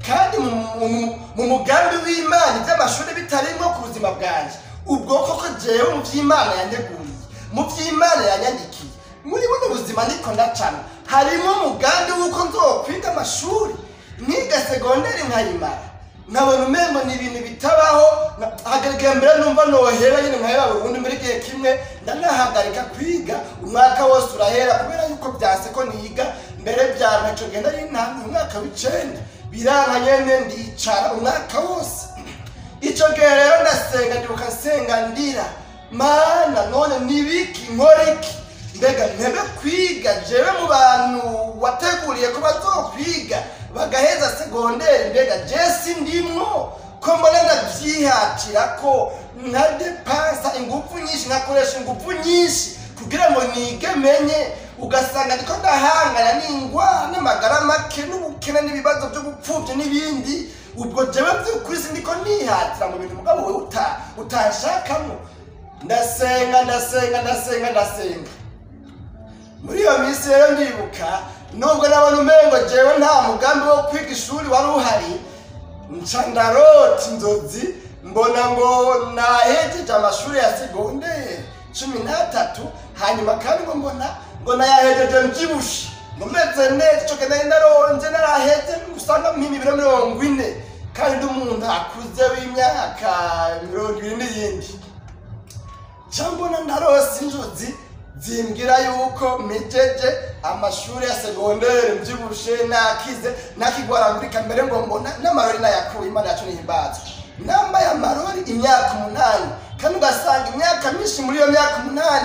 kandi mu mugambi w'Imana ivy'amashure bitarimwo ku buzima bwanje, ubwo koko jewe mu vy'Imana yanteguriye, mu vy'Imana yanyandikiye, muri buno buzima ndiko ndacana harimo umugambi w'uko nzokwiga amashuri nkiga segonderi nkayimara, nkabona umengo ni ibintu bitabaho. Hagera mbere numva nohera nyine nkaheba burundu, mbere igihe kimwe ndanahagarika kwiga umwaka wose urahera kubera yuko byase ko niga, mbere byanka ico gihe nari ntanguye umwaka w'icenda, biranka nyene ndicara umwaka wose. Ico gihe rero ndasenga, ndibuka nsenga ndira, Mana none nibiki nkora iki? Mbega ntebe kwiga jewe mu bantu wateguriye ko bazokwiga bagaheza segonderi, mbega je sindimwo ko mbona ndavyihatira ko nkadepansa ingufu nyinshi, nkakoresha ingufu nyinshi kugira ngo nige menye, ugasanga ndiko ndahangana n'ingwara n'amagara make n'ubukene n'ibibazo vyo gupfuvya n'ibindi. Ubwo jewe vy'ukuri sindiko nihatira mu bintu mugabo wewe utanshakamo. Ndasenga, ndasenga, ndasenga, ndasenga. Muri iyo minsi rero ndibuka nubwo nabona umengo jewe nta mugambi wo kwiga ishuri wari uhari, nca ndarota inzozi mbona ngo nahejeje amashuri ya segonderi 13, hanyuma kandi ngo mbona ngo nayahejeje mvyibushe, ngo meze neza. Ico gihe nari naronze naraheze usanga mpima ibiro 40, kandi ndi umuntu akuze w'imyaka 20 n'iyindi. Nca mbona ndarose inzozi Zimbwira yuko mpejeje amashuri ya segondere, mbyibushe, nakize, nakigwaragurika mbere ngo mbona n'amarori nayakuye. Imana yacu nihimbazwe. Nambaye amarori imyaka 8, kandi ugasanga imyaka myinshi, muri iyo myaka 8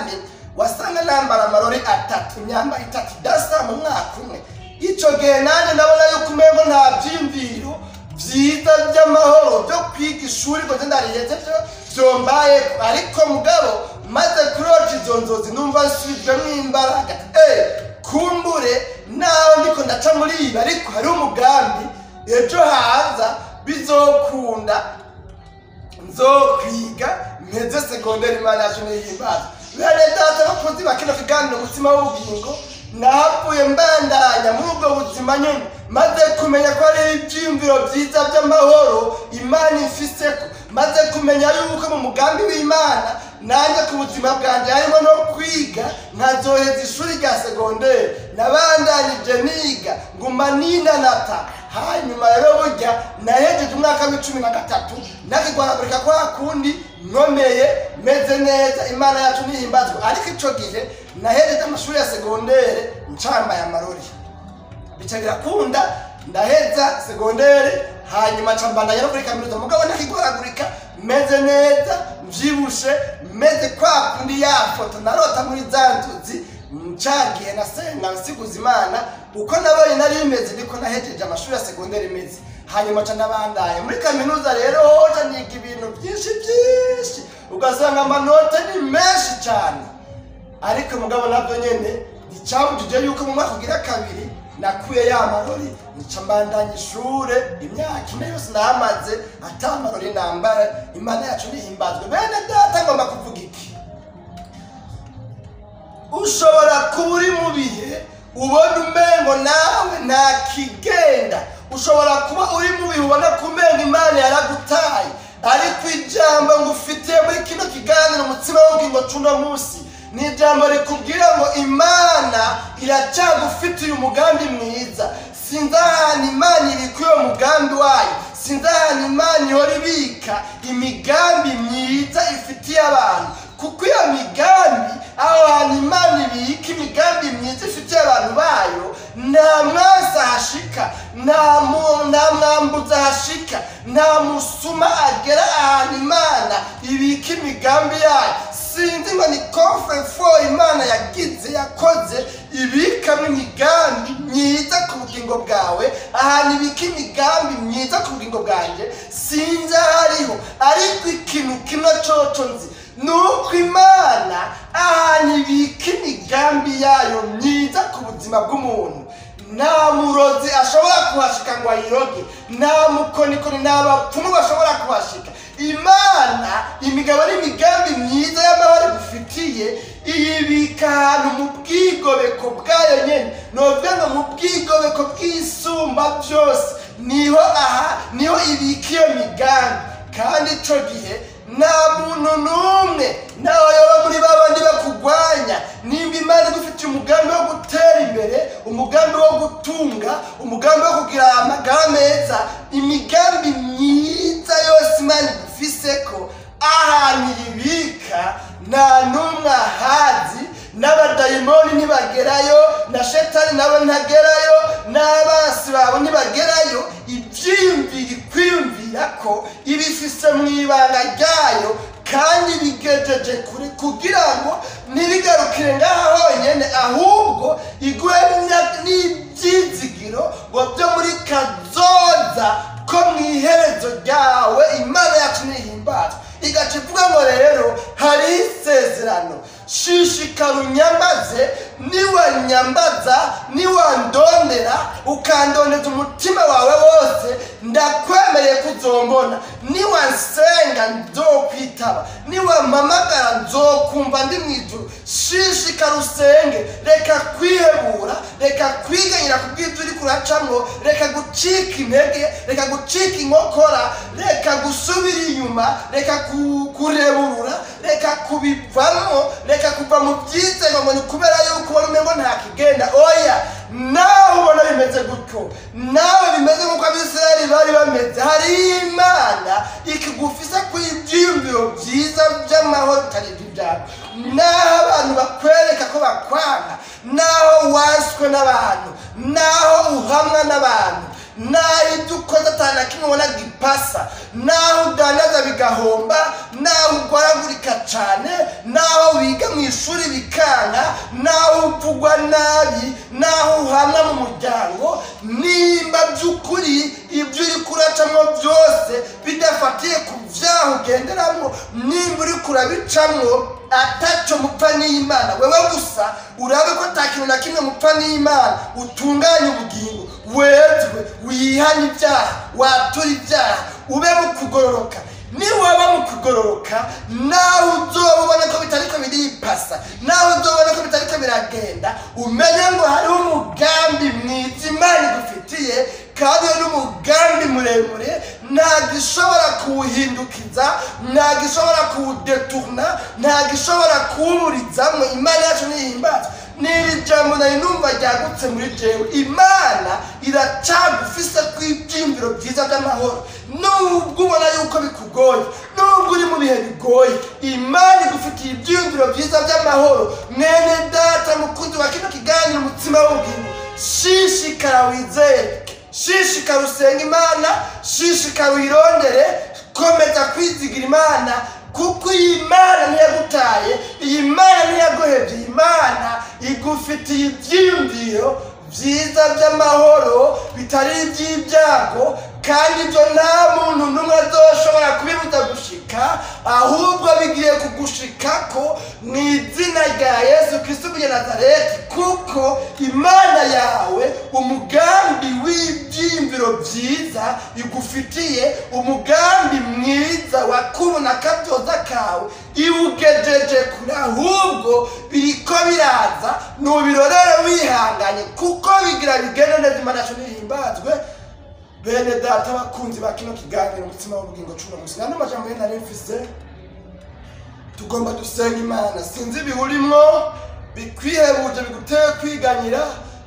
wasanga nambara amarori 3, imyambaro 3 idasa mu mwaka umwe. Ico gihe nanjye ndabona yuko umengo nta vyiyumviro vyiza by'amahoro byo kwiga ishuri ngo nze ndariheze byo vyombaye. Ariko mugabo maze kurota izo nzozi, numva nsubijwemo imbaraga. Kumbure naho ndiko ndaca muri ibi, ariko hari umugambi ejo haza bizokunda, nzokwiga mpeze segonderi. Imana yacu nihimbaza. Bene data bakozi ba kino kiganiro Umutima w'Ubugingo, nahavuye mbandanya muri ubwo buzima nyine, maze kumenya ko ari ibyiyumviro byiza by'amahoro Imana ifiseko, maze kumenya yuko mu mugambi w'Imana nanjye ku buzima bwanjye harimo no kwiga nkazoheza ishuri rya segonderi. Nabandanyije niga, nguma ninanata. Hanyuma rero burya nahejeje umwaka wa 13 nakigwaragurika kwa kundi, nkomeye, meze neza. Imana yacu nihimbazwe. Ariko ico gihe nahejeje amashuri ya segondere ncambaye amarori, bica birakunda, ndaheza segondere, hanyuma nca mbandanya no kuri kaminuza, mugabo ntakigwaragurika, meze neza, mvyibushe, meze kwa kundi ya foto narota muri za nzozi. Ncagihe nasenga nsiguza Imana, uko nabonye nari bimeze niko nahejeje amashuri ya segondere imeze. Hanyuma nca ndabandanya muri kaminuza. Rero hoja niga ibintu byinshi byinshi, ugasanga amanote ni menshi cyane. Ariko mugabo nabyo nyene nticyabujije yuko mu mwaka ugira kabiri nakuye ya marori, nica mbandanya ishure. Imyaka 4 yose namaze ata marori nambara. Imana yacu nihimbazwe. Bene data, ngomba kuvuga iki? Ushobora kuba uri mu bihe ubona umengo nawe nta kigenda, ushobora kuba uri mu bihe ubona ko umengo Imana yaragutaye, ariko ijambo ngufitiye muri kino kiganiro Umutsima w'Ubugingo c'uno munsi ni ijambo rikubwira ngo Imana iracyagufitiye umugambi mwiza. Sinzi ahantu Imana ibika uyo mugambi wayo, sinzi ahantu Imana ihora ibika imigambi myiza ifitiye abantu, kuko iyo migambi, aho hantu Imana ibika imigambi myiza ifitiye abantu bayo, nta mwansi ahashika, nta mwambuzi ahashika, nta musuma agera ahantu Imana ibika imigambi yayo. Sinzi ngo ni coffre-fort Imana yagize, yakoze, ibikamo imigambi myiza ku bugingo bwawe. Ahantu ibika imigambi myiza ku bugingo bwanjye sinzi aho ariho, ariko ikintu kimwe coco nzi ni uko Imana ahantu ibika imigambi yayo myiza ku buzima bw'umuntu, nta murozi ashobora kuhashika ngo ayiroge, nta mukonikoni, nta bapfumu bashobora kuhashika. Imana imigabo n'imigambi myiza y'amahoro igufitiye iyibika ahantu mu bwigobeko bwayo nyene, novuga ngo mu bwigobeko bw'Isumba Byose, niho aha niho ibika iyo migambi. Kandi ico gihe nta muntu n'umwe, nawe yoba muri babandi bakugwanya, nimba Imana igufitiye umugambi wo gutera imbere, umugambi wo gutunga, umugambi wo kugira amagara meza, imigambi myiza yose Imana igufiseko, ahantu iyibika nta n'umwe ahazi, n'abadayimoni ntibagerayo, na shetani nabo ntagerayo, n'abasi babo ntibagerayo. Ibyiyumviro ikwiyumvira ko ibifise mu ibanga ryayo, kandi bigejeje kure, kugira ngo ntibigarukire ngaha honyine, ahubwo iguhe n'ibyizigiro ngo byo muri kazoza ko mu iherezo ryawe. Imana yacu nihimbazwe. Igaca ivuga ngo rero hariho isezerano: shishikara unyambaze, niwanyambaza, niwandondera, ukandondeza umutima wawe wose, ndakwemereye kuzombona. Niwansenga nzokwitaba, niwampamagara nzokumva ndi mu ijuru. Shishikara usenge, reka kwihebura, reka kwiganyira ku bw'ibyo uriko uracamwo, reka gucika intege, reka gucika inkokora, reka gusubira inyuma, reka kureburura, reka kubivamo, reka kuva mu byizego ngo ni kubera yuko ubona umengo nta kigenda. Oya, nawe ubona bimeze. bimeze gutyo, nawe bimeze nk'uko Abisirayeli bari bameze, hari Imana ikigufise ku ibyiyumviro byiza by'amahoro bitari iby'ibyago. Naho abantu bakwereka ko bakwanga, naho wanswe n'abantu, naho uhamwa n'abantu, naho ibyo ukoze atana kimwe ubona gipasa, naho udandaza bigahomba, naho ugwaragurika cane, naho wiga mu ishuri bikanka, naho uvugwa nabi, naho uhamwa mu muryango, nimba by'ukuri ibyo uri kuracamwo byose bidafatiye ku vyaha ugenderamwo, nimba uri kurabicamwo ataco mupfa n'Imana, wewe gusa urabe ko ata kintu na kimwe mupfa n'Imana, utunganye ubugingo, wezwe, wihane ibyaha, wature ibyaha, ube mu kugororoka. Niwaba mu kugororoka, naho uzoba ubona ko bitariko biripasa, naho uzobona ko bitariko biragenda, umenye ngo hariho umugambi mwiza Imana igufitiye, kandi n'umugambi muremure, ntabwo ishobora kuwuhindukiza, ntabwo ishobora kuwudeturna, ntabwo ishobora kuwuburizamwo. Imana yacu nihimbazwe. N'iri jambo nari numva ryagutse muri jewe, Imana iracagufise ku ibyiyumviro byiza by'amahoro. Nubwo ubona yuko bikugoye, nubwo uri mu bihe bigoye, Imana igufitiye ibyiyumviro byiza by'amahoro. Mwene data mukunzi wa kino kiganiro umutsima w'ubugingo, shishikara wizere, shishikara usenga Imana, shishikara uyirondere, komeza kwizigira Imana, kuko iyi Mana ntiyagutaye, iyi Mana ntiyaguhevye, iyi Mana igufitiye ibyiyumviro byiza by'amahoro bitari iby'ibyago, kandi ibyo nta muntu n'umwe azoshobora kubibuza gushika, ahubwo bigiye kugushikako mu izina rya Yesu Kristo w'i Nazareti, kuko Imana yawe umugambi w'ibyiyumviro byiza igufitiye, umugambi mwiza wa kubona akabyoza kawe iwugejeje kure, ahubwo biriko biraza, nubirorere wihanganye, kuko bigira bigende neza. Imana yacu nihimbazwe. Bene data bakunzi ba kino kiganiro umutsima w'ubugingo cuno musi, nano majambo ye nari mfise, tugomba dusenga Imana. Sinzi ibihurimwo bikwihebuje, biguteye kwiganyira,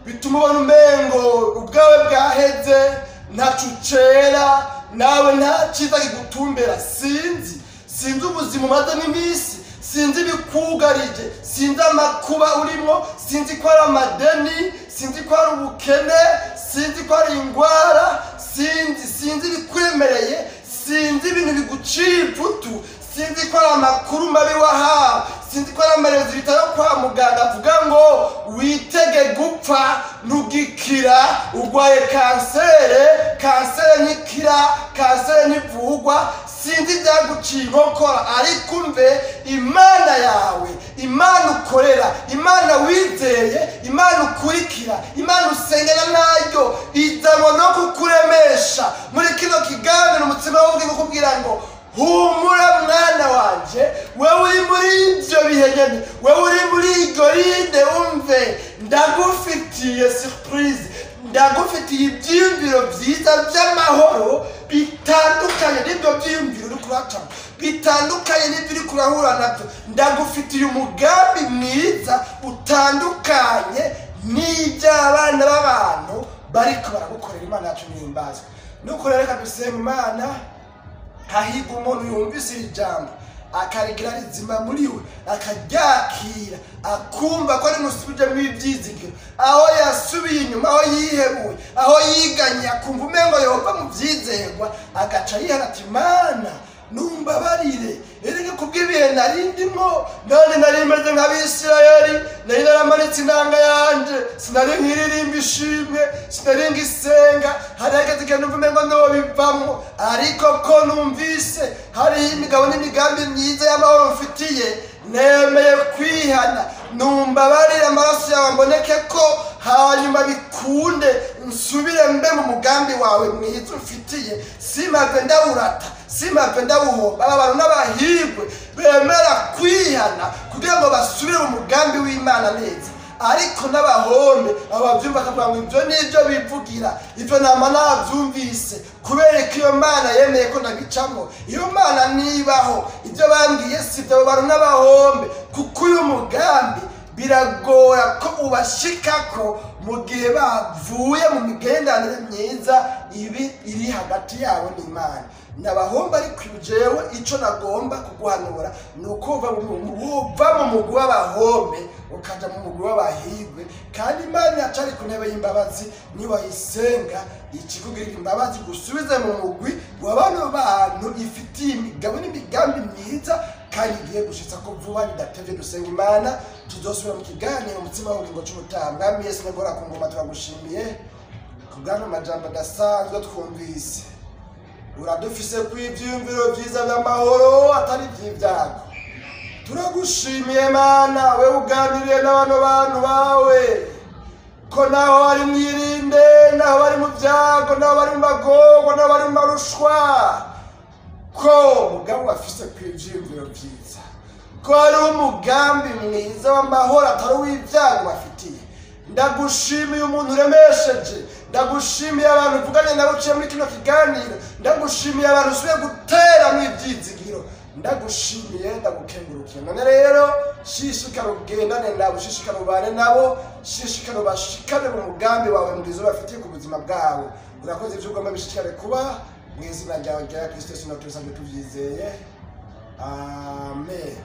bituma ubona umengo ubwawe bwaheze, ntaco ucera, nawe nta cyiza kigutumbera. Sinzi ubuzima umazemo iminsi, sinzi ibikugarije, sinzi amakuba urimo, sinzi ko ari amadeni, sinzi ko ari ubukene, sinzi ko ari ingwara, sinzi ibikwemereye, sinzi ibintu biguciye ivutu, sinzi ko ari amakuru mabi wahawe, sinzi ko ari amarezi bitaro kwa muganga avuga ngo witege gupfa, ntugikira, urwaye kansere, kansere ntikira, kansere ntivugwa, sinzi ibyaguciye inkokora, ariko umve Imana yawe, Imana ukorera, Imana wizeye, Imana ukurikira, Imana usengera, nayo izanwa no kukuremesha muri kino kiganiro umutsima w'ubugingo, kukubwira ngo humura mwana wanje, wewe uri muri ibyo bihe nyene, wewe uri muri iryo rinde, umve ndagufitiye surprise, ndagufitiye ibyiyumviro byiza by'amahoro bitandukanye n'ibyo byiyumviro uri kuracamo, bitandukanye n'ibyo uri kurahura nabyo. Ndagufitiye umugambi mwiza utandukanye n'iby'abana b'abantu bariko baragukorera. Imana yacu nihimbazwe. Nuko rero reka dusenga Imana. Hahirwa umuntu yumvise iri jambo akarigira rizima muri we, akaryakira, akumva ko rimusubijemo ibyizigiro, aho yasubiye inyuma, aho yihebuye, aho yiganye, akumva umengo yehova mu byizerwa, agaca yihana ati Mana numbabarire, erega kubw'ibihe nari ndimo, none nari meze nk'Abisirayeli, nari naramanitse inanga yanje, sinari nkiririmba ishimwe, sinari ngisenga, harageze igihe numva umengo nobivamwo, ariko ko numvise hariho imigabo n'imigambi myiza y'amahoro mfitiye, nemeye kwihana, numbabarire, amaraso yawe mboneke ko, hanyuma bikunde nsubire mbe mu mugambi wawe mwiza umfitiye, simpave ndawurata, simpave ndawuhomba. Aba bantu n'abahirwe bemera kwihana kugira ngo basubire mu mugambi w'Imana neza, ariko n'abahombe ababyumva akavuga ngo ibyo nibyo bivugira, ibyo nama nabyumvise, kubera ko iyo Mana yemeye ko ndabicamo, iyo Mana nibaho, ibyo bambwiye si ibyo. Abo bantu n'abahombe, kuko uyu mugambi Biragora ko ubashikako mu gihe bavuye mu migenderanire myiza ibi iri hagati yabo n'Imana. Nabahomba. Ariko jewe ico nagomba kuguhanura ni uko uva mu mugwi w'abahombe ukaja mu mugwi w'abahigwe. Kandi Imana iracari ku ntebe y'imbabazi, niwayisenga ikikugirira imbabazi, gusubize mu mugwi wa bano bantu ifitiye imigabo n'imigambi myiza kandi igiye gushitsa ko vuba bidatevye. Dusenga Imana, tuzosubira mu kiganiro Umutsima w'Ubugingo c'ubutaha. Mwami Yesu nagora ku ngoma, turagushimiye kubw'ano majambo adasanzwe twumvise. Uradufise ku ivyiyumviro vyiza vy'amahoro, atari ivy'ivyago. Turagushimiye Mana, we uganiriye n'abano bantu bawe ko naho bari mwirinde, naho bari mu byago, naho bari mu magorwa, naho bari mu marushwa, ko mugabo bafise ku ivyiyumviro vyiza, ko hariho umugambi mwiza w'amahoro atari uw'ibyago bafitiye. Ndagushimiye umuntu uremesheje, ndagushimiye abantu uvuganye nabo uciye muri kino kiganiro, ndagushimiye abantu usubiye guteramwo ivyizigiro. Ndagushimiye, ndagukengurukiye. None rero shishikara ugendane nabo, shishikara ubane nabo, shishikara ubashikane mu mugambi wawe mwiza ubafitiye ku buzima bwabo. Urakoze, ivyo ugomba bishishikare kuba mu izina ryawe rya Kristo Yesu natubisabye tuvyizeye, amen.